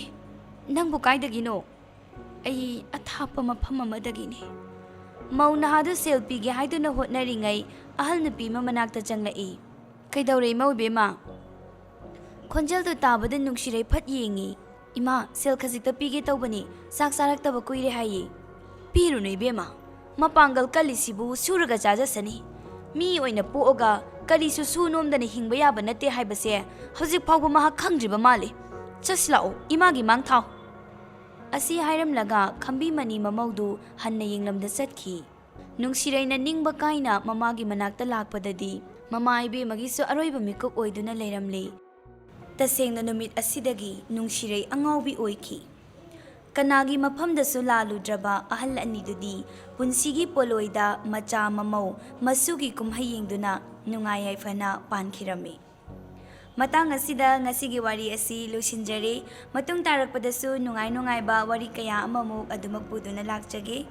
ꯅꯪꯕꯨ ꯀꯥꯏꯗꯒꯤꯅꯣ?" "ꯑꯩ ꯑꯊꯥꯞꯄ ꯃꯐꯝ ꯑꯃꯗꯒꯤꯅꯤ꯫ ꯃꯧ ꯅꯍꯥꯗꯨ ꯁꯦꯜ ꯄꯤꯒꯦ ꯍꯥꯏꯗꯨꯅ ꯍꯣꯠꯅꯔꯤꯉꯩ ꯑꯍꯜ ꯅꯨꯄꯤ ꯑꯃ ꯃꯅꯥꯛꯇ ꯆꯪꯂꯛꯏ꯫ "ꯀꯩꯗꯧꯔꯦ ꯏꯃꯧ ꯏꯕꯦꯝꯃ?" ꯈꯣꯟꯖꯦꯜꯗꯨ ꯇꯥꯕꯗ ꯅꯨꯡꯁꯤꯔꯩ ꯐꯠ ꯌꯦꯡꯉꯤ꯫ "ꯏꯃꯥ, ꯁꯦꯜ ꯈꯖꯤꯛꯇ ꯄꯤꯒꯦ ꯇꯧꯕꯅꯤ, ꯆꯥꯛ ꯆꯥꯔꯛꯇꯕ ꯀꯨꯏꯔꯦ" ꯍꯥꯏꯌꯦ꯫ "ꯄꯤꯔꯨꯅꯨ ꯏꯕꯦꯝꯃ, ꯃꯄꯥꯡꯒꯜ ꯀꯜꯂꯤꯁꯤꯕꯨ ꯁꯨꯔꯒ ꯆꯥꯖꯁꯅꯤ꯫ ꯃꯤ ꯑꯣꯏꯅ ꯄꯣꯛꯑꯒ ꯀꯔꯤꯁꯨ ꯁꯨ ꯅꯣꯝꯗꯅ ꯍꯤꯡꯕ ꯌꯥꯕ ꯅꯠꯇꯦ ꯍꯥꯏꯕꯁꯦ ꯍꯧꯖꯤꯛ ꯐꯥꯎꯕ ꯃꯍꯥꯛ ꯈꯪꯗ꯭ꯔꯤꯕ ꯃꯥꯜꯂꯤ꯫ ꯆꯠꯁꯤ ꯂꯥꯛꯑꯣ, ꯏꯃꯥꯒꯤ ꯃꯥꯡ ꯊꯥꯎ"꯫ ꯑꯁꯤ ꯍꯥꯏꯔꯝꯂꯒ ꯈꯝꯕꯤꯃꯅꯤ ꯃꯃꯧꯗꯨ ꯍꯟꯅ ꯌꯦꯡꯂꯝꯗ ꯆꯠꯈꯤ꯫ ꯅꯨꯡꯁꯤꯔꯩꯅ ꯅꯤꯡꯕ ꯀꯥꯏꯅ ꯃꯃꯥꯒꯤ ꯃꯅꯥꯛꯇ ꯂꯥꯛꯄꯗꯗꯤ ꯃꯃꯥ ꯏꯕꯦꯝꯃꯒꯤꯁꯨ ꯑꯔꯣꯏꯕ ꯃꯤꯀꯨꯞ ꯑꯣꯏꯗꯨꯅ ꯂꯩꯔꯝꯂꯦ꯫ ꯇꯁꯦꯡꯅ ꯅꯨꯃꯤꯠ ꯑꯁꯤꯗꯒꯤ ꯅꯨꯡꯁꯤꯔꯩ ꯑꯉꯥꯎꯕꯤ ꯑꯣꯏꯈꯤ꯫ ꯀꯅꯥꯒꯤ ꯃꯐꯝꯗꯁꯨ ꯂꯥꯜꯂꯨꯗ꯭ꯔꯕ ꯑꯍꯜ ꯑꯅꯤꯗꯨꯗꯤ ꯄꯨꯟꯁꯤꯒꯤ ꯄꯣꯂꯣꯏꯗ ꯃꯆꯥ ꯃꯃꯧ ꯃꯁꯨꯒꯤ ꯀꯨꯝꯍꯩ ꯌꯦꯡꯗꯨꯅ ꯅꯨꯡꯉꯥꯏ ꯌꯥꯏꯐꯅ ꯄꯥꯟꯈꯤꯔꯝꯃꯤ꯫ ꯃꯇꯥꯡ ꯑꯁꯤꯗ ꯉꯁꯤꯒꯤ ꯋꯥꯔꯤ ꯑꯁꯤ ꯂꯣꯏꯁꯤꯟꯖꯔꯦ꯫ ꯃꯇꯨꯡ ꯇꯥꯔꯛꯄꯗꯁꯨ ꯅꯨꯡꯉꯥꯏ ꯅꯨꯡꯉꯥꯏꯕ ꯋꯥꯔꯤ ꯀꯌꯥ ꯑꯃꯃꯨꯛ ꯑꯗꯨꯃꯛ ꯄꯨꯗꯨꯅ ꯂꯥꯛꯆꯒꯦ꯫